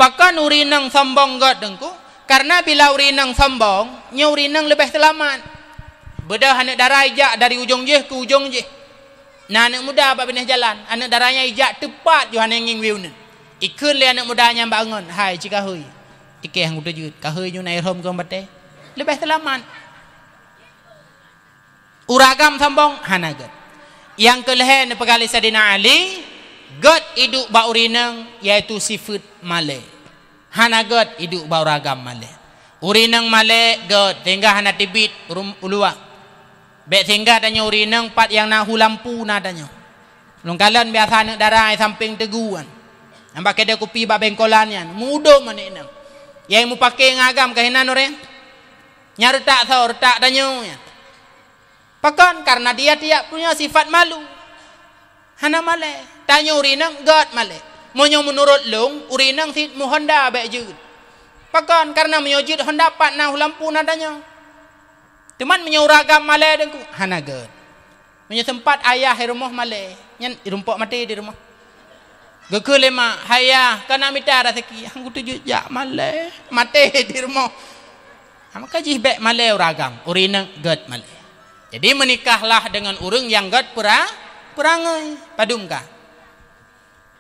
Pakon ureueng inong sombong gét, Teungku? Karena bila ureueng inong sombong, nyoe ureueng inong leubeh seulamat. Beudôh aneuk dara ijak dari ujong jih keu ujong jih. Na aneuk muda bak binéh jalan, aneuk dara nyan ijak teupat yoh hana ngieng wiew nyan. Ikheun lé aneuk muda nyan bak ngon, "Hai, ci kaheui. Ikeh nyang kuteujeuet, kaheui nyoe na irhom keu batée." Leubeh seulamat. Ureueng agam sombong, hana gét. Nyang keu lhée neupeugah lé Saidina Ali, gét iduek bak ureueng inong, yaitu sifeuet malée. Hana gét iduek bak ureueng agam malée. Ureueng inong malée gét, sehingga hana teubiet rum-, u luwa. Bék sehingga tanyoe ureueng inong pat nyang na hu lampu na tanyoe. Lôn kalon biasa aneuk dara nyang sampéng teuguan. Nyang bak keudè kupi bak bengkolan nyan, mudom aneuk inong. Nyang mupake ngon agam ka hinan ureueng. Nyang reutak soe, reutak tanyoe nyan. Pakon? Karena dia tidak punya sifat malu. Hana malée. Tanyoe ureueng inong gét malée. Meunyoe meunurot lôn, ureueng inong sit meuhonda bék jeuet. Pakon? Karena meunyoe jeuet honda pat na hu lampu na tanyoe. Teuma meunyoe ureueng agam malée, Teungku, hana gét. Meunyoe seumpat ayah di rumoh malée, nyan rumpok maté di rumoh. Geukheun lé mak, "Hai yah, ka na mita raseuki, nyang kuteujeuet jak malée, maté di rumoh." Ha, maka jih bék malée ureueng agam, ureueng inong gét malée. Jadi, meunikahlah deungon ureueng nyang gét peura-, peurangée. Padum ka?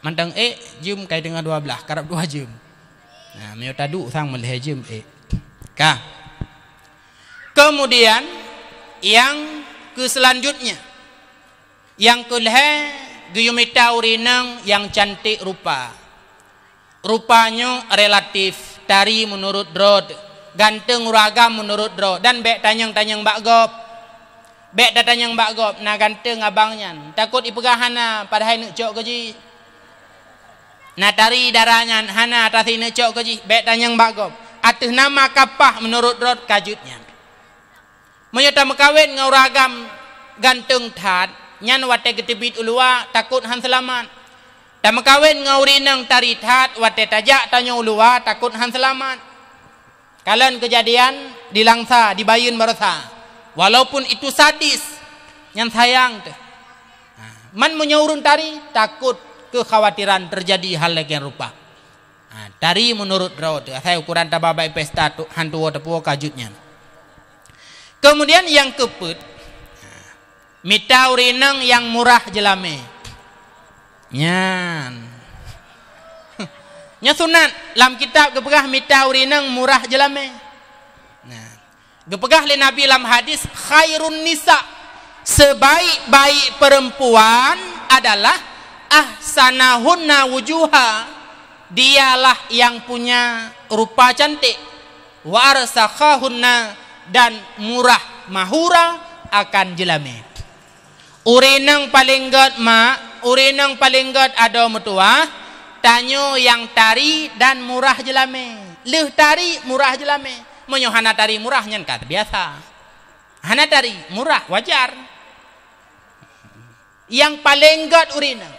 Mantong ék, jeuem kai teungoh dua blaih, karab dua jeuem. Nah, meunyoe taduek sang meulhée jeuem ék. Ka. Kemudian, nyang keu selanjutnya, nyang keu lhée, geuyue mita ureueng inong nyang cantik rupa. Rupa nyoe relatif, tari meunurot droe, ganteng ureueng agam meunurot droe, dan bék tanyong-tanyong bak gob. Bék tatanyong bak gob, na ganteng abang nyan, takot ipeugah hana, padahai neuk cok keu jih. Na tari dara nyan, hana, tasinoe cok keu jih, bék tanyong bak gob. Ateueh nama kapah meunurot droe ka jeuet nyan. Meunyoe tameukawen ngon ureueng agam ganteng that, nyan watée geuteubiet u luwa takot hán seulamat. Tameukawen ngon ureueng inong tari that, watée tajak tanyoe u luwa takot hán seulamat. Kalon keujadian di Langsa, di Bayeuen barosa. Walaupun itu sadis, nyan sayang teuh. Ha, man meunyoe ureueng tari, takot keukhawatiran teujadi hal lagée rupa. Ha, tari meunurot droe teuh, asai ukoran taba bak pesta tu, hán tuwoe teupuwoe ka jeuet nyan. Kemudian nyang keupeuet, ha, mita ureueng inong nyang murah jeulamé. Nyan. Nyoe sunat, lam kitab geupeugah mita ureueng inong murah jeulamé. Nah, geupeugah lé Nabi lam hadis, "Khairun nisa," sebaik-baik perempuan adalah "ahsanahunna wujuha," dialah yang punya rupa cantik, "wa arsakhahunna," dan murah mahura akan jeulamé. Ureueng inong paleng gét mak, ureueng inong paleng gét adoe meutuwah, tanyoe nyang tari dan murah jeulamé. Lheueh tari, murah jeulamé. Meunyoe hana tari murah, nyan ka teubiasa. Hana tari, murah, wajar. Nyang paleng gét ureueng inong.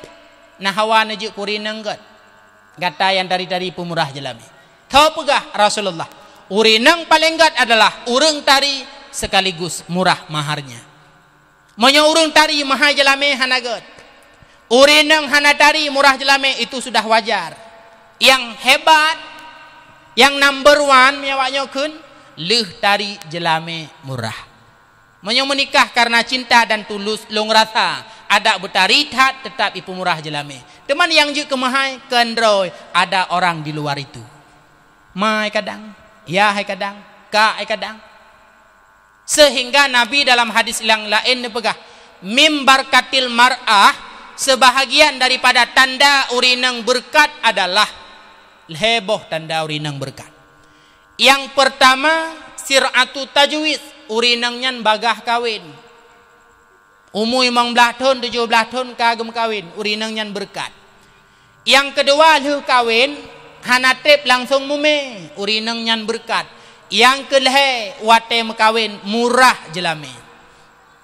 Na hawa neujeuet keu ureueng inong gét. Gata nyang tari-tari peumurah jeulamé. Tho peugah Rasulullah, ureueng inong paleng gét adalah ureueng tari sekaligus murah maharnya. Meunyoe ureueng tari meuhai jeulamé hana gét, ureueng inong hana tari murah jeulamé, itu sudah wajar. Nyang hebat, nyang number one, meunyoe awak nyoe kheun, lheueh tari jeulamé murah. Meunyoe meunikah karena cinta dan tulus, lôn rasa adak beutari that teutap ipeumurah jeulamé. Teuma nyang jeuet keu meuhai, keu droe, ada orang di luar itu. Ma hai kadang, yah hai kadang, kak hai kadang. Sehingga Nabi dalam hadis nyang laén neupeugah, "Min barakatil mar'ah," sebahagian daripada tanda ureueng inong beureukat adalah lhée boh tanda ureueng inong beureukat. Nyang peurtama, sir'atu tajwiz, ureueng inong nyan bagaih kawen. Umu limong blaih thon, tujoh blaih thon ka geumeukawen, ureueng inong nyan beureukat. Nyang keudua, lheueh kawen, hana treb langsong mumé, ureueng inong nyan beureukat. Nyang keulhée, watée meukawen, murah jeulamé.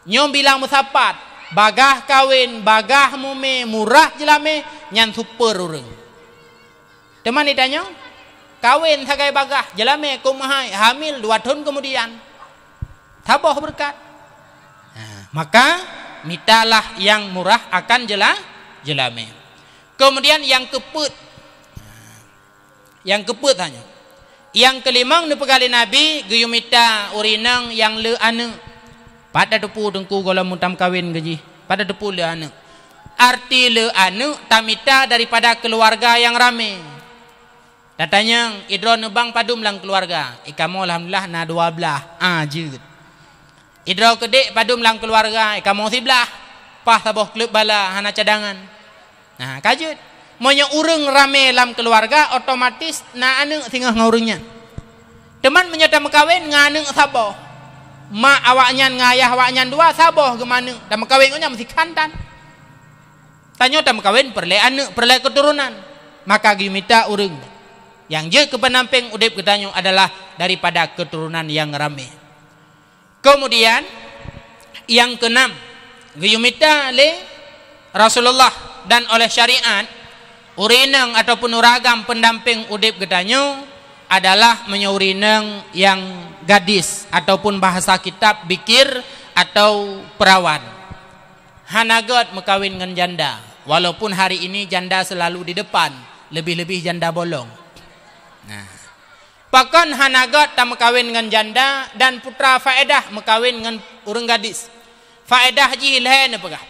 Nyoe bilang meusapat, bagaih kawen, bagaih mumé, murah jeulamé, nyan super ureueng. Teuma ditanyoe, kawen sagai bagaih, jeulamé kok meuhai, hamil dua thon keumudian. Saboh beureukat. Nah, maka mitalah nyang murah akan jeula-, jeulamé. Keumudian nyang keupeuet. Nyang keupeuet tanyoe. Nyang keulimong neupeugah lé Nabi, geuyue mita ureueng inong nyang le aneuëk. Pat tateupeue teungku gohlom tameukawen keu jih? Pat tateupeue le aneuëk? Arti le aneuëk tamita daripada keuluwarga nyang ramé. Tatanyong, "Idroe neubang padum lam keuluwarga?" "I kamoe alhamdulillah na dua blaih." Ah, jeuet. "Idroe keudék padum lam keuluwarga?" "I kamoe siblaih, paih saboh kleueb bala, hana cadangan." Nah, ka jeuet. Meunyoe ureuëng ramé lam keuluwarga, otomatis na aneuëk singoh ngon ureuëng nyan. Teuma meunyoe tameukawen ngon aneuëk saboh, mak awaknyan ngon ayah awaknyan dua saboh geumaneuëk, tameukawen ngon nyan meusikhan tan. Tanyoe tameukawen peureulée aneuëk, peureulée keuturonan. Maka geuyue mita ureuëng nyang jeuet keu peundampéng udeb geutanyoe adalah daripada keuturonan nyang ramé. Keumudian, nyang keunam, geuyue mita lé Rasulullah dan oleh syariat, ureuëng inong ataupun ureuëng agam peundampéng udeb geutanyoe adalah meunyoe ureuëng inong nyang gadis ataupun bahasa kitab bikir atau perawan. Hana gét meukawen ngon janda, walaupun hari ini janda selalu di depan, lebih-lebih janda bolong. Nah. Pakon hana gét tameukawen ngon janda dan putra faedah meukawen ngon ureuëng gadis? Faedah jih lhée neupeugah.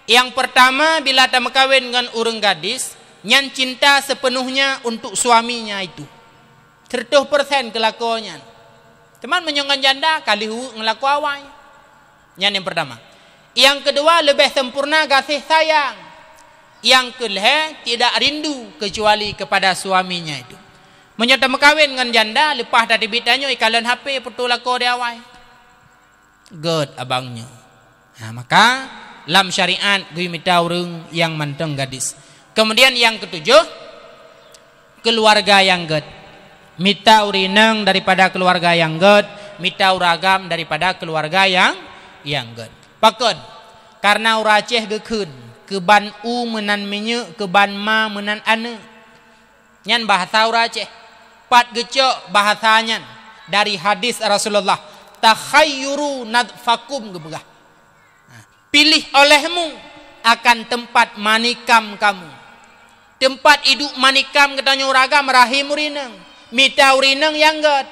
Nyang peurtama, bila tameukawen ngon ureuëng gadis, nyan cinta sepenuhnya untuk suaminya itu. Seratus persen keu lakoe nyan. Teuma meunyoe ngon janda, ka lheueh uweuek ngon lakoe awai. Nyan nyang peurtama. Nyang keudua, leubeh sempurna gaséh sayang. Nyang keulhée, tidak rindu kecuali kepada suaminya itu. Meunyoe tameukawen ngon janda, leupah tateubiet tanyoe ikalon H P peutoe lakoe di awai. Gét abang nyoe. Ha, maka lam syariat geuyue mita ureuëng nyang mantong gadis. Keumudian nyang keutujoh, keuluwarga nyang gét. Mita ureuëng inong daripada keuluwarga nyang gét, mita ureuëng agam daripada keuluwarga nyang, nyang gét. Pakon? Kareuna ureuëng Aceh geukheun, "Keuban u meunan minyeuk, keuban ma meunan aneuëk." Nyan bahasa ureuëng Aceh. Pat geucok bahasa nyan? Dari hadis Rasulullah, "Takhayyuru nadfakum," geupeugah. Piléh olehmu akan teumpat manikam kamu. Teumpat iduek manikam geutanyoe ureuëng agam rahim ureuëng inong. Mita ureuëng inong nyang gét.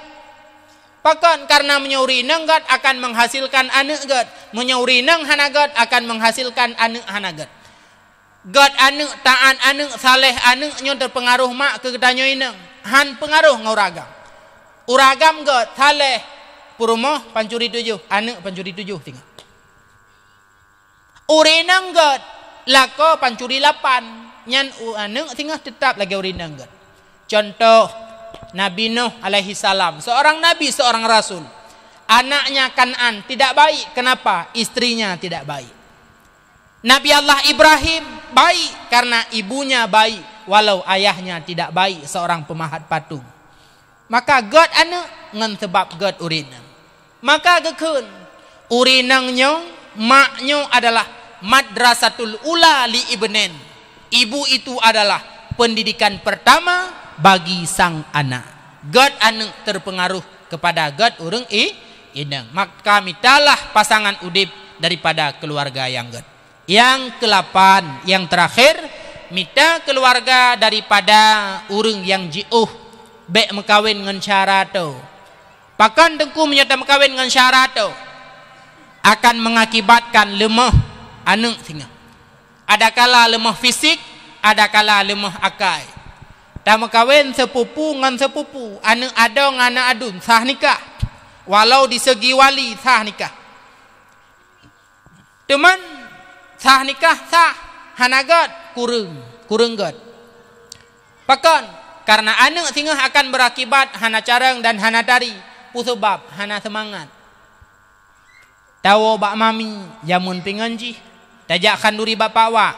Pakon? Kareuna meunyoe ureuëng inong gét akan menghasilkan aneuëk gét. Meunyoe ureuëng inong hana gét akan menghasilkan aneuëk hana gét. Gét aneuëk, taát aneuëk, saleh aneuëk nyoe teupeungaroh mak keu geutanyoe inong. Han peungaroh ngon ureuëng agam. Ureuëng agam gét, saleh, peurumoh pancuri tujoh, aneuëk pancuri tujoh singoh. Ureuëng inong gét, lakoe pancuri lapan, nyan u-, aneuëk singoh teutab lagée ureuëng inong gét. Contoh, Nabi Nuh alaihissalam, seorang nabi, seorang rasul. Anaknya Kan'an tidak baik. Kenapa? Istrinya tidak baik. Nabi Allah Ibrahim baik karena ibunya baik, walau ayahnya tidak baik, seorang pemahat patung. Maka gét aneuëk ngon sabab gét ureuëng inong. Maka geukheun, ureuëng inong nyoe, mak nyoe adalah madrasatul ula li ibnin. Ibu itu adalah pendidikan pertama bagi sang anak. Gét aneuëk terpengaruh kepada gét ureuëng i-, inong. Maka mitalah pasangan udeb daripada keuluwarga nyang gét. Nyang keulapan, nyang teurakhir, mita keuluwarga daripada ureuëng nyang jiôh, bék meukawen ngon syara toe. Pakon teungku meunyoe tameukawen ngon syara toe? Akan mengakibatkan leumoh aneuëk singoh. Adakala leumoh fisik, adakala leumoh akai. Tameukawen sepupu ngon sepupu, aneuëk adoe ngon aneuëk aduen, sah nikah. Walau di segi wali sah nikah. Teuma sah nikah sah, hana gét, kureueng, kureueng gét. Pakon? Kareuna aneuëk singoh akan beurakibat hana carông dan hana tari. Peue sabab? Hana seumangat. Tawoe bak mami, jameun pih ngon jih. Tajak khanduri bak pak wak,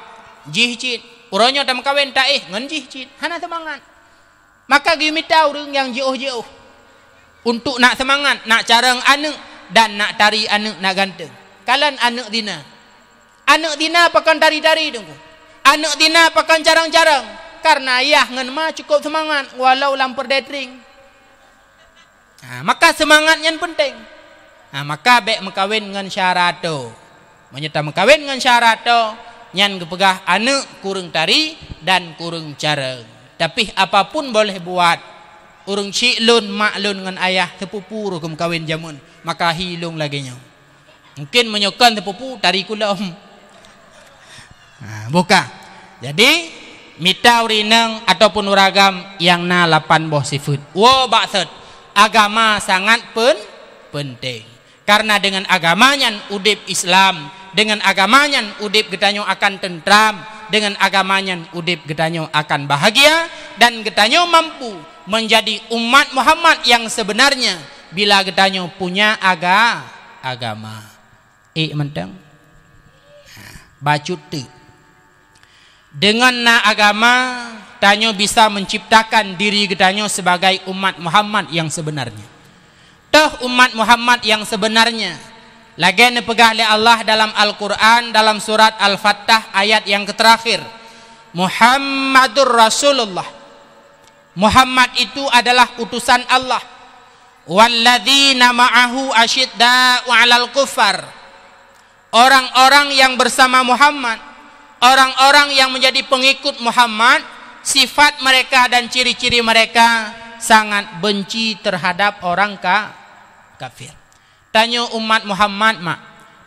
jih cit. Uroe nyoe tameukawen taéh ngon jih cit. Hana seumangat. Maka geuyue mita ureuëng nyang jiôh-jiôh, untuk nak seumangat, nak carông aneuëk, dan nak tari aneuëk, nak ganteng. Kalon aneuëk zina. Aneuëk zina pakon tari-tari teungku? Aneuëk zina pakon carông-carông? Kareuna yah ngon ma cukup seumangat walau lam peureudetring. Ha, maka seumangat nyan peunteng. Ha, maka bék meukawen ngon syara toe. Meunyoe tameukawen ngon syara toe, nyan geupeugah aneuëk kureueng tari dan kureueng carông. Tapi apapun boleh buat, ureuëng chik lôn, mak lôn ngon ayah, teupupu roh geumeukawen jameun, maka hi lôn lagée nyoe. Mungkin meunyoe kon teupupu, tari kulom. Ha, buka. Jadi, mita ureuëng inong ataupun ureuëng agam nyang na lapan boh sifeuet. Woe bak thot, agama sangat pen-, penting. Karena dengan agama nyan udeb Islam, dengan agama nyan udeb geutanyoe akan teuntram, dengan agama nyan udeb geutanyoe akan bahagia, dan geutanyoe mampu menjadi umat Muhammad yang sebenarnya bila geutanyoe punya aga-, agama. Ék mantong? Ha, bacut teuk. Deungon na agama, tanyoe bisa menciptakan diri geutanyoe sebagai umat Muhammad yang sebenarnya. Toh umat Muhammad yang sebenarnya, lagée neupeugah lé Allah dalam Al-Quran, dalam surat Al-Fattah ayat yang keuterakhir, "Muhammadur Rasulullah." Muhammad itu adalah utusan Allah. "Walladzina ma'ahu asyidda'u 'alal kuffar." Orang-orang yang bersama Muhammad, orang-orang yang menjadi pengikut Muhammad, sifat mereka dan ciri-ciri mereka sangat benci terhadap orang ka-, kafir. Tanyoe umat Muhammad, mak.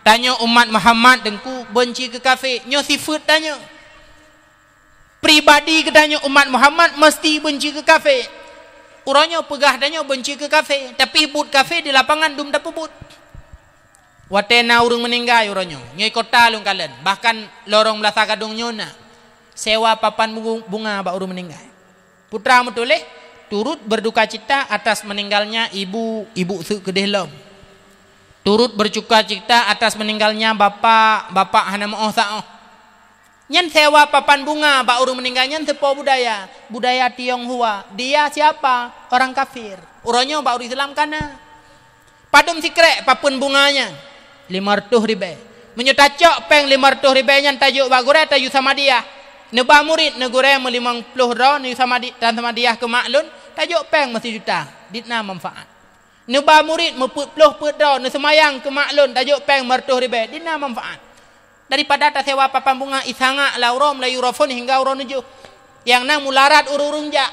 Tanyoe umat Muhammad, Teungku, benci keu kafé. Nyoe sifeuet tanyoe. Pribadi geutanyoe umat Muhammad meusti beunci keu kafé. Uroe nyoe peugah tanyoe beunci keu kafé, tapi buet kafé di lapangan dum tapeubuet. Watée na ureuëng meuninggai uroe nyoe, nyoe kota lôn kalon, bahkan lorong Meulasa Gadong nyoe na sewa papan bungu-, bunga bak ureuëng meuninggai. Putra meutuléh, "Turut berduka cita atas meninggalnya ibu, ibu seuk keudeh lom. Turut berduka cita atas meninggalnya bapak, bapak hana meuoh saoh." Nyan sewa papan bunga bak ureuëng meuninggai nyan teupo budaya, budaya Tionghoa. Dia siapa? Orang kafir. Uroe nyoe bak ureuëng Islam ka na. Padum sikrék papan bunga nyan? Limong reutôh ribée. Meunyoe tacok péng limong reutôh ribée nyan tajok bak gurée, tayue samadiah. Neuba murit neugurée meulimong ploh droe, neuyue samadi-, tan samadiah keu mak lôn, tajok péng meusijuta. Dit na manfaat. Neuba murit meupeuet ploh peuet droe, neuseumayang keu mak lôn, tajok péng meureutôh ribée. Dit na manfaat. Daripada tasewa papan bunga, isangak lam uroe Meulayu Raphon hingga uroe neujôh. Nyang na mularat ureuëng-ureuëng jak.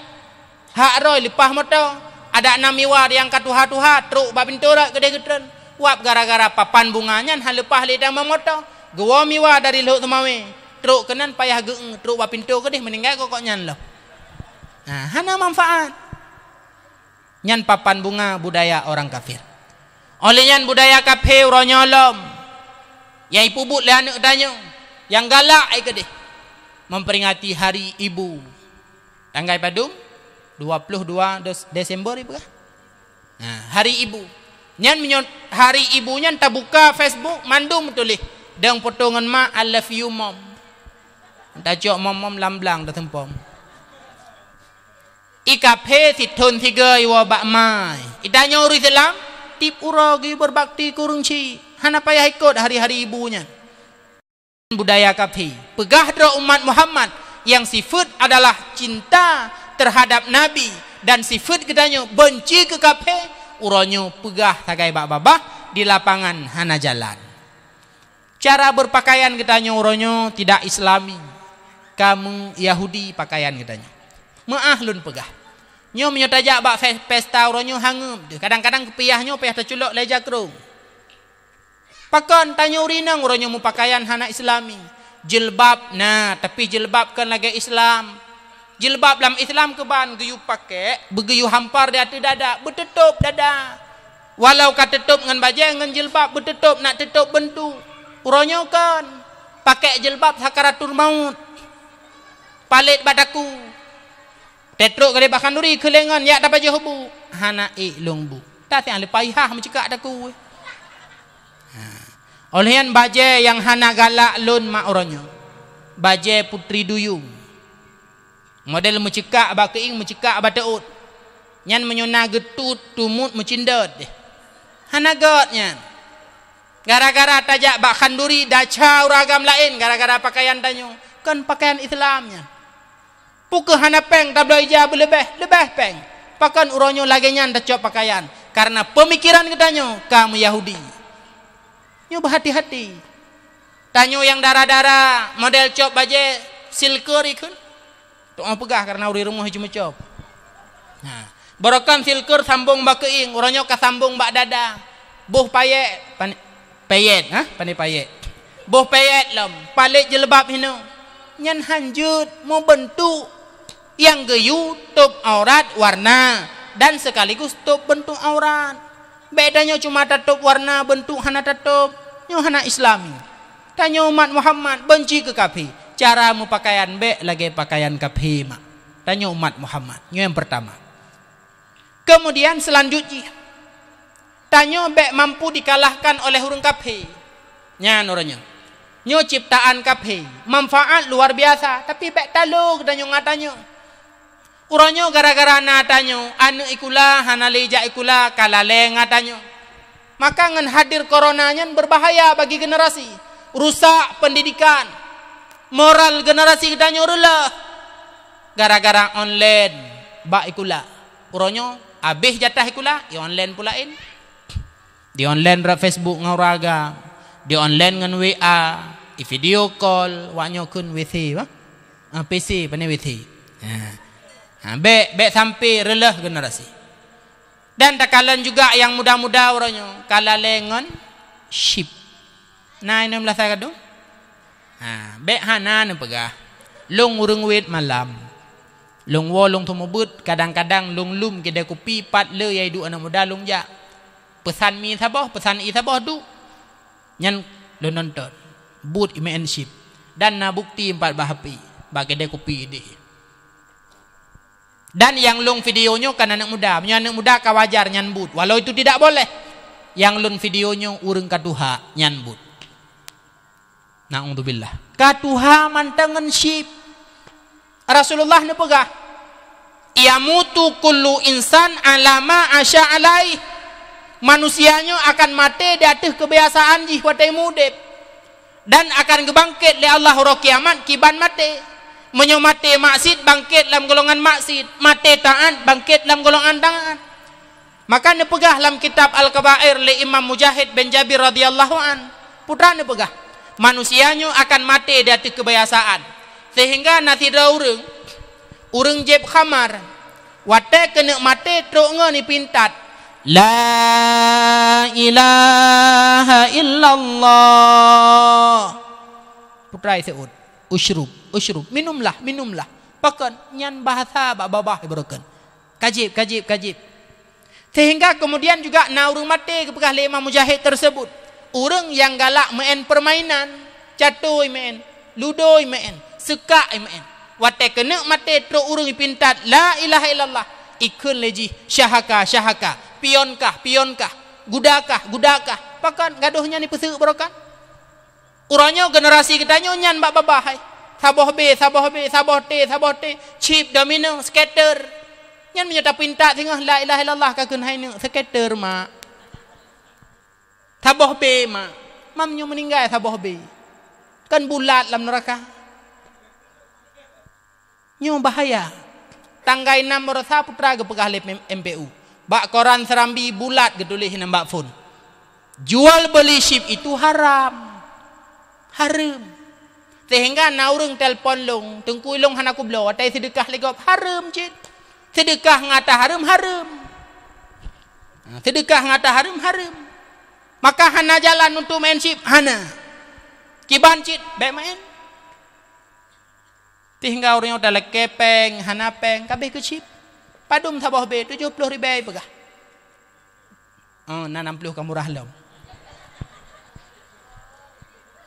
Hak roe leupah moto. Adak na miwa nyang ka tuha-tuha, trok bak pintoe rot keudeh geutreun. Wab gara-gara papan bunga nyan han leupah lé tamong moto. Geuwoe miwa dari Lhok Seumawé. Trok keunan payah geu-, trok bak pintoe keudeh meuninggai kok nyan lom. Nah, hana manfaat. Nyan papan bunga budaya orang kafir. Óh lheueh nyan budaya kafé uroe nyoe lom nyang ipeubuet lé aneuëk tanyoe nyang galak ai keudeh memperingati Hari Ibu. Tanggai padum? Dua puluh dua Des-, Desember ipeugah. Nah, Hari Ibu. Nyan meunyoe Hari Ibu nyan tabuka Facebook mandum tuléh, dong poto ngon mak, "I love you, Mom." Tacok mom-mom lam blang taseumpom. I kafé sithon sigoe iwoe bak ma. I tanyoe ureuëng Islam, tieb uroe geubeubakti keu ureuëng chik. Hana payah ikot hari-hari ibu nyan. Budaya kafé. Peugah droe umat Muhammad nyang sifeuet adalah cinta terhadap Nabi dan sifeuet geutanyoe beunci keu kafé, uroe nyoe peugah sagai bak babah di lapangan hana jalan. Cara beupakaian geutanyoe uroe nyoe tidak Islami, ka meu-Yahudi pakaian geutanyoe. Meuáh lôn peugah, nyoe meunyoe tajak bak fe-, pesta uroe nyoe hangeup deuh, kadang-kadang keu piyah nyoe payah taculok lé jakrong. Pakon tanyoe ureuëng inong uroe nyoe meupakaian hana Islami? Jilbab na, tapi jilbab kon lagée Islam. Jilbab lam Islam keuban geuyue pakék, beugeuyue hampar di ateueh dada, beututôb dada. Walau ka tutôb ngon bajée ngon jilbab beututôb, nak tutôb beuntuk. Uroe nyoe kon pakék jilbab sakaratul maut. Palét bak daku. Teutrok keudeh bak khanduri keulengon yak tapajoh bu. Hana ék lôn bu. Taséh leupah ihah meucikak daku. Ha. Óh lheueh nyan bajée nyang hana galak lôn mak uroe nyoe. Bajée putri duyung. Model meucikak bak keuieng, meucikak bak teuôt. Nyan meunyoe na geutut, tumut meucindot deh. Hana göt nyan. Gara-gara tajak bak khanduri, dacha ureuëng agam laén gara-gara pakaian tanyoe. Kon pakaian Islam nyan. Peu kheueh hana péng tabloe ija beuleubeh, leubeh péng. Pakon uroe nyoe lagée nyan tacok pakaian? Karena peumikiran geutanyoe ka meu-Yahudi. Nyoe beuhati-hati. Tanyoe nyang dara-dara model cok bajée silker ikheun. Tu'oh peugah karena ureuëng rumoh jimeucop. Nah, barokon silkeur sambong bak keuieng, uroe nyoe ka sambong bak dada. Boh payet, pan-, payet, ha? Pandai payet. Boh payet lom, palet jilbab hinoe. Nyan hanjeuet meubeuntuk nyang geuyue tôb aurat warna dan sekaligus tôb beuntuk aurat. Bék tanyoe cuma tatôb warna, beuntuk hana tatôb. Nyoe hana Islami. Tanyoe umat Muhammad beunci keu kafé. Cara meupakaian bék lagée pakaian kafé mak. Tanyoe umat Muhammad. Nyoe nyang pertama. Kemudian selanjut jih, tanyoe bék mampu dikalahkan oleh ureuëng kafé. Nyan uroe nyoe. Nyoe ciptaan kafé, manfaat luar biasa, tapi bék talo geutanyoe ngon tanyoe. Uroe nyoe gara-gara na tanyoe, aneuëk ikula hana lé jak ikula, ka lalée ngon tanyoe. Maka ngon hadir corona nyan berbahaya bagi generasi, rusak pendidikan, moral generasi geutanyoe reuloh. Gara-gara online bak ikula. Uroe nyoe habéh jatah ikula, i online pula in. Di online rot Facebook ngon ureuëng agam, di online ngon W A, i video call, wak nyoe kheun W C bah. Ah, P C pane W C. Ha. Ha, bék, bék sampai reuloh generasi. Dan takalon juga nyang muda-muda uroe nyoe, ka lalée ngon chip. Na inong meulasa kadung? Ha, bék hana neupeugah. Lôn ureuëng wét malam. Lôn woe lôn teumeubeut, kadang-kadang lôn lum keudè kupi, pat le yai duek aneuëk muda lôn jak. Peusan mi saboh, peusan ie saboh duek. Nyan lôn nonton. Buet imeu'en chip. Dan na bukti empat bah H P. Bak keudè kupi deh. Dan nyang lôn video nyoe kan aneuëk muda. Meunyoe aneuëk muda ka wajar nyan buet. Walau itu tidak boleh. Nyang lôn video nyoe ureuëng ka tuha nyan buet. Naudzubillah. Ka tuha mantong ngon chip. Rasulullah neupeugah, "Yamutu kullu insan ala ma asya alaih." Manusia nyoe akan maté di ateueh keubiasaan jih watée meuudeb. Dan akan geubangket lé Allah uroe kiamat kiban maté. Meunyoe maté maksiet, bangket lam golongan maksiet, maté taát, bangket lam golongan taát. Maka neupeugah lam kitab Al-Kabair lé Imam Mujahid bin Jabir radhiyallahu an, putra neupeugah, manusia nyoe akan maté di ateueh keubiasaan, sehingga na sidroe ureuëng, ureuëng jieb khamar, watée keuneuk maté trok ngon ipintat, "La ilaha illallah." Putra iseuôt, "Usyrub, usyrub, minumlah, minumlah." Pakon nyan bahasa bak babah ibarokan. Ka jieb, ka jieb, ka jieb. Sehingga kemudian juga na ureuëng maté geupeugah lé Imam Mujahid tersebut. Ureuëng nyang galak meu'en permainan, cato imeu'en, ludo imeu'en, seukak imeu'en. Watée keuneuk maté trok ureuëng ipintat, "La ilaha illallah." Ikheun lé jih, "Syahaka, syahaka, pionkah, pionkah, gudakah, gudakah." Pakon gadôh nyan ipeuseuk barokan. Uroe nyoe generasi geutanyoe nyan bak babah hai. Saboh B, saboh B, saboh T, saboh T, chip, domino, scatter. Nyan meunyoe tapintat singoh la ilaha illallah ka kheun hai neuk scatter mak. Saboh B mak. Mam nyoe meuninggai saboh B. Kan bulat lam neuraka. Nyoe bahaya. Tanggai nam barosa putra geupeugah lé M P U. Bak koran Serambi bulat geutuléh nyan bak phon. Jual beli chip itu haram. Hareuem. Sehingga na ureuëng telpon lôn, "Teungku, ilôn hana kubloe, watée seudeukah lé gob hareuem cit. Seudeukah ngon ata hareuem, hareuem. Seudeukah ngon ata hareuem, hareuem. Maka hana jalan untuk meu'en chip, hana. Kiban cit, bék meu'en." Sehingga ureuëng nyoe talakée péng, hana péng, ka abéh keu chip. Padum saboh B, tujoh ploh ribée peugah. Oh, na nam ploh ka murah lom.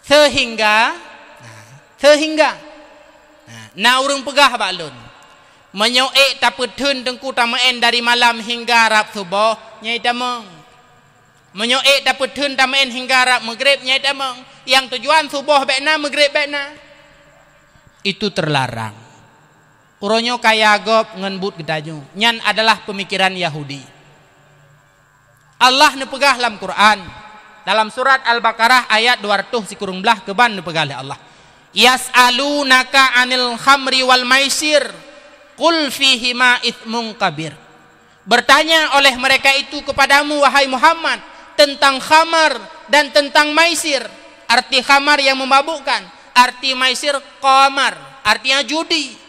Sehingga, nah, sehingga, nah, na ureuëng peugah bak lôn, "Meunyoe ék tapeutheun teungku tameu'en dari malam hingga rab suboh, nyan tamong." Meunyoe ék tapeutheun tameu'en hingga rab meugreb, nyan tamong. Nyang tujuan suboh bék na, meugreb bék na. Itu terlarang. Uroe nyoe kaya gob ngon buet geutanyoe. Nyan adalah peumikiran Yahudi. Allah neupeugah lam Quran, dalam surat Al-Baqarah ayat dua ratus sikureueng blaih keuban neupeugah lé Allah, "Yas'alunaka 'anil khamri wal maisir, qul fihima itsmun kabir." Bertanya oleh mereka itu kepadamu, wahai Muhammad, tentang khamar dan tentang maisir. Arti khamar yang memabukkan, arti maisir qamar, artinya judi.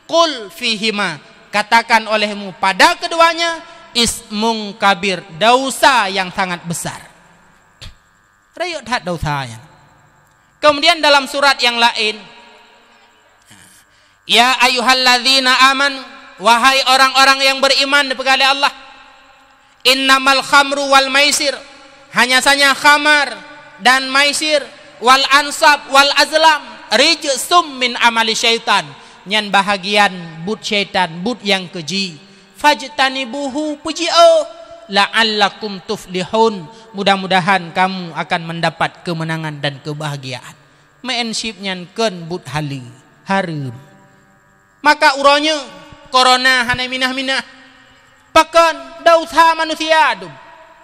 Qul fihima, katakan olehmu pada keduanya, ismun kabir, dosa yang sangat besar. Rayeuk that dosa nyan. Kemudian dalam surat yang lain, "Ya ayyuhalladzina amanu," wahai orang-orang yang beriman, dipeugah lé Allah, "Innamal khamru wal maisir," hanya saja khamar dan maisir, "wal ansab wal azlam, rijsum min amali syaitan," nyan bahagian buet syaitan, buet nyang keji. "Fajtanibuhu," peujiôh, "la'allakum tuflihun," mudah-mudahan kamu akan mendapat kemenangan dan kebahagiaan. Meu'en chip nyan kon buet haleue, hareuem. Maka uroe nyoe, corona hana minah-minah. Pakon? Dosa manusia dum.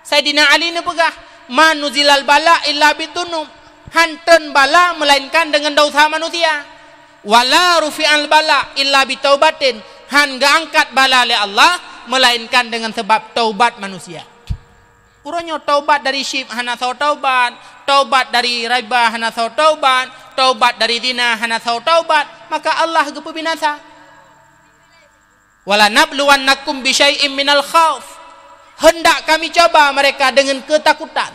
Saidina Ali neupeugah, "Ma nuzilal bala illa bidunub." Hán treun bala meulainkan deungon dosa manusia. "Wala rufi'al bala illa bitaubatin." Hán geuangkat bala lé Allah meulainkan deungon sabab taubat manusia. Uroe nyoe taubat dari chip hana soe taubat, taubat dari riba hana soe taubat, taubat dari zina hana soe taubat, maka Allah geupeubinasa. "Walanabluwannakum bisyai'im minal khauf," hendak kami coba mereka deungon keutakutan.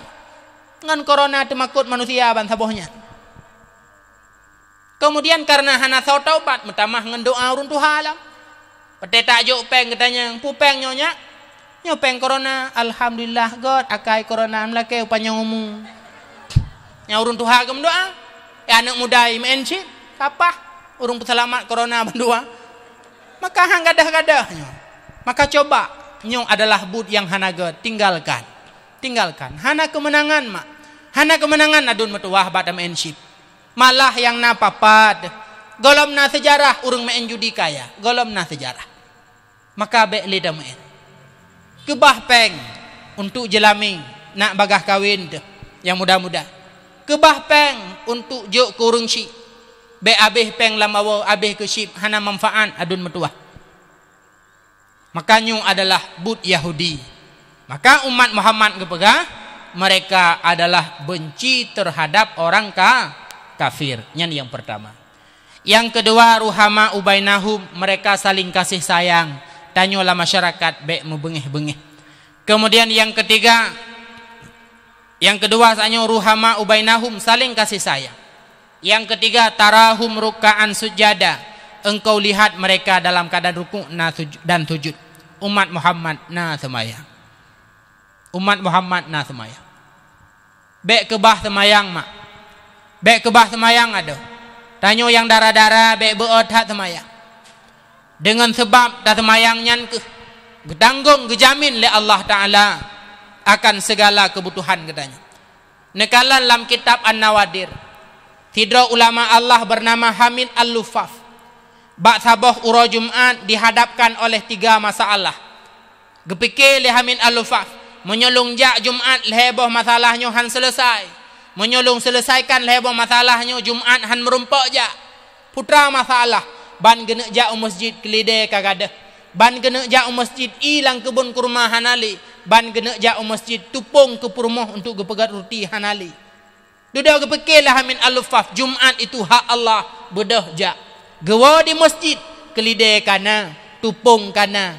Ngon corona teumakot manusia ban saboh nyan. Kemudian, karena hana soe taubat, meutamah ngon doa ureuëng tuha lom. Watée tajok péng geutanyong, "Peue péng nyoe, Nyak?" "Nyoe péng corona." "Alhamdulillah, gét akai corona, meulakée upanyang umu." Nyang ureuëng tuha geumeudoa, "Ya aneuëk muda, imeu'en cit, kapah ureuëng peuseulamat corona bandua." Maka han gadôh-gadôh nyoe. Maka coba, nyoe adalah buet nyang hana gét, tinggalkan. Tinggalkan. Hana keumeunangan mak. Hana keumeunangan ladôm meutuwah bak tameu'en cit. Malah nyang na papat, gohlom na seujarah ureuëng meu'en judi kaya, gohlom na seujarah. Maka bék lé tameu'en. Keubah péng untuk jeulami nak bagaih kawen teuh nyang muda-muda. Keubah péng untuk jok keu ureuëng syik. Bék abéh péng lam awoe, abéh keu chip, hana manfaat ladôm meutuwah. Maka nyoe adalah buet Yahudi. Maka umat Muhammad geupeugah, mereka adalah benci terhadap orang ka-, kafir. Nyan nyang pertama. Nyang keudua, ruhama ubainahum, mereka saling kasih sayang. Tanyoe lam masyarakat bék meubeungéh-beungéh. Kemudian nyang ketiga, nyang keudua, tanyoe ruhama ubainahum, saling kasih sayang. Nyang ketiga, tarahum rukkaan sujada, engkau lihat mereka dalam keadaan rukuk na suj-, dan sujud. Umat Muhammad na seumayang. Umat Muhammad na seumayang. Bék keubah seumayang mak. Bék keubah seumayang adoe. Tanyoe nyang dara-dara bék beu-o that seumayang. Deungon sabab taseumayang nyan keuh geutanggong, geujamin lé Allah Taala akan segala keubutuhan geutanyoe. Neukalon lam kitab An-Nawadir, sidroe ulama Allah bernama Hamid Al-Luffaf, bak saboh uroe Jumat dihadapkan oleh tiga masalah. Geupike lé Hamid Al-Luffaf, meunyoe lôn jak Jumat lhée boh masalah nyoe han seuleusai. Meunyoe lôn seuleusaikan lhée boh masalah nyoe, Jumat han meurumpok jak. Putra masalah, ban geuneuk jak u masjid keulidée ka gadôh. Ban geuneuk jak u masjid ié lam keubon kurma hana lé. Ban geuneuk jak u masjid tupông keu peurumoh untuk geupeugét ruti hana lé. Dudoe geupike lé Hamid Al-Luffaf, Jumat itu hak Allah, beudôh jak. Geuwoe di masjid, keulidée ka na, tupông ka na.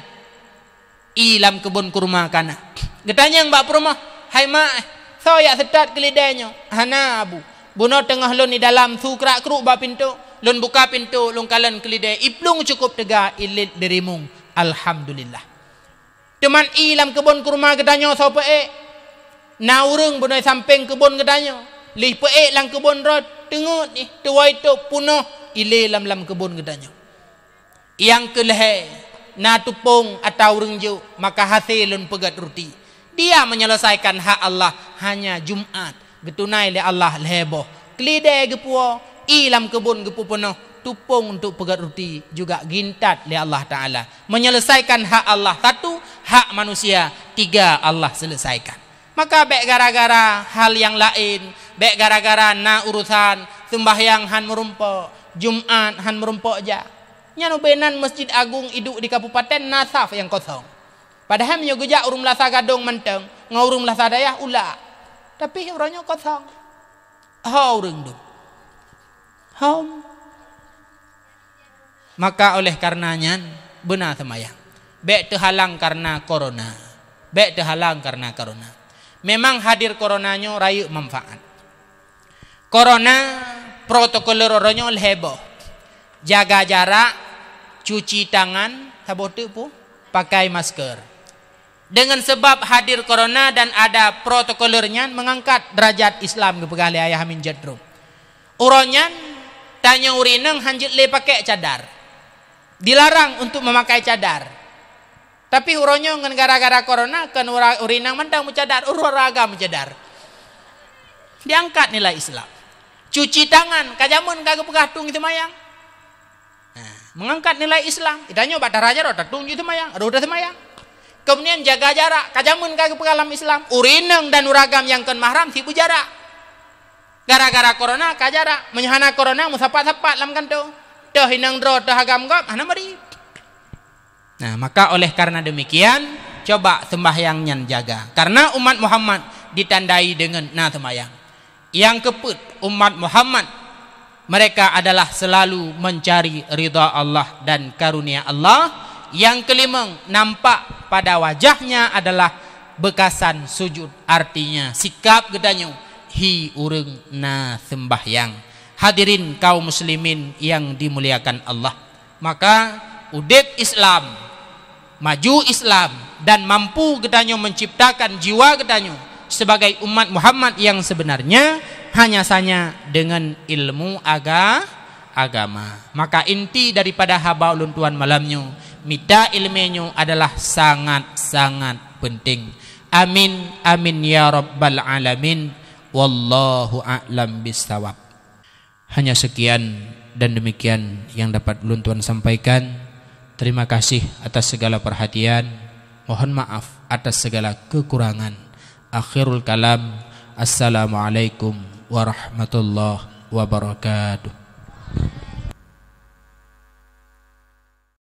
Ié lam keubon kurma ka na. Geutanyong bak peurumoh, "Hai mak, soe jak seutôt keulidée nyoe?" "Hana, Abu. Bunoe teungoh lôn di dalam su krak-kruk bak pintoe, lôn buka pintoe, lôn kalon keulidée iplueng cukôp teuga, ilét dirimueng. Alhamdulillah." Teuma ié lam keubon kurma geutanyoe soe peuék? Na ureuëng bunoe sampéng keubon geutanyoe, lheueh peuék lam keubon droe, teungeut ih, tuwoe tôb punoh ilé lam, lam keubon geutanyoe. Nyang keu lhée, na tupông atawa ureuëng jok, maka hase lôn peugét ruti. Dia menyelesaikan hak Allah, hanya Jumat geutunai lé Allah lhée boh. Keulidée geupuwoe, ié lam keubon geupeupunoh, tupông untuk peugét ruti juga geuintat lé Allah Taala. Menyelesaikan hak Allah satu, hak manusia tiga Allah selesaikan. Maka bék gara-gara hal nyang laén, bék gara-gara na urosan, seumbahyang han meurumpok, Jumat han meurumpok jak. Nyan ubé nan Masjid Agung iduek di kabupaten na saf nyang kosong. Padahai meunyoe geujak ureuëng meulasa gadong mantong ngon ureuëng meulasa dayah ulak. Tapi uroe nyoe kosong. Ho ureuëng dum. Hom. Maka oleh karena nyan, beuna seumayang. Bék teuhalang karena corona. Bék teuhalang karena corona. Memang hadir corona nyoe rayeuk manfaat. Corona, protokol uroe nyoe lhèe boh. Jaga jarak, cuci tangan, saboh teuk pu, pakai masker. Dengan sebab hadir corona dan ada protokol nyan mengangkat derajat Islam, geupeugah lé Ayah Amin Jadrum. Uroe nyan, tanyoe ureueng inong hanjeuet lé pakai cadar. Dilarang untuk memakai cadar. Tapi uroe nyoe ngon gara-gara corona, kon ura-, ureueng inong mantong meucadar, ureueng agam meucadar. Diangkat nilai Islam. Cuci tangan, ka jameun ka geupeugah tueng seumayang. Nah, mengangkat nilai Islam. Tanyoe bak tara jaroe, tatueng jih seumayang, roh teuh seumayang. Kemudian jaga jarak, ka jameun ka geupeugah lam Islam. Ureueng inong dan ureueng agam nyang kon mahram, sibeujarak. Gara-gara corona, ka jarak. Meunyoe hana corona, meusapat-sapat lam kantô. Teuh inong droe, teuh agam gob, hana meuri. Nah, maka oleh karena demikian, coba sembahyang nyan jaga. Karena umat Muhammad ditandai dengan na sembahyang. Nyang keupeuet, umat Muhammad, mereka adalah selalu mencari ridha Allah dan karunia Allah. Nyang keulimong, nampak pada wajahnya adalah beukasan sujud, artinya sikap geutanyoe hi ureueng na sembahyang. Hadirin kaum muslimin yang dimuliakan Allah, maka udeb Islam, maju Islam, dan mampu geutanyoe menciptakan jiwa geutanyoe sebagai umat Muhammad yang sebenarnya hanya saja dengan ilmu aga-, agama. Maka inti daripada haba ulôn tuan malam nyoe, mita ileumèe nyoe adalah sangat-sangat penting. Amin, amin ya rabbal alamin. Wallahu a'lam bissawab. Hanya sekian dan demikian yang dapat ulôn tuan sampaikan. Terima kasih atas segala perhatian. Mohon maaf atas segala kekurangan. Akhirul kalam. Assalamualaikum warahmatullahi wabarakatuh.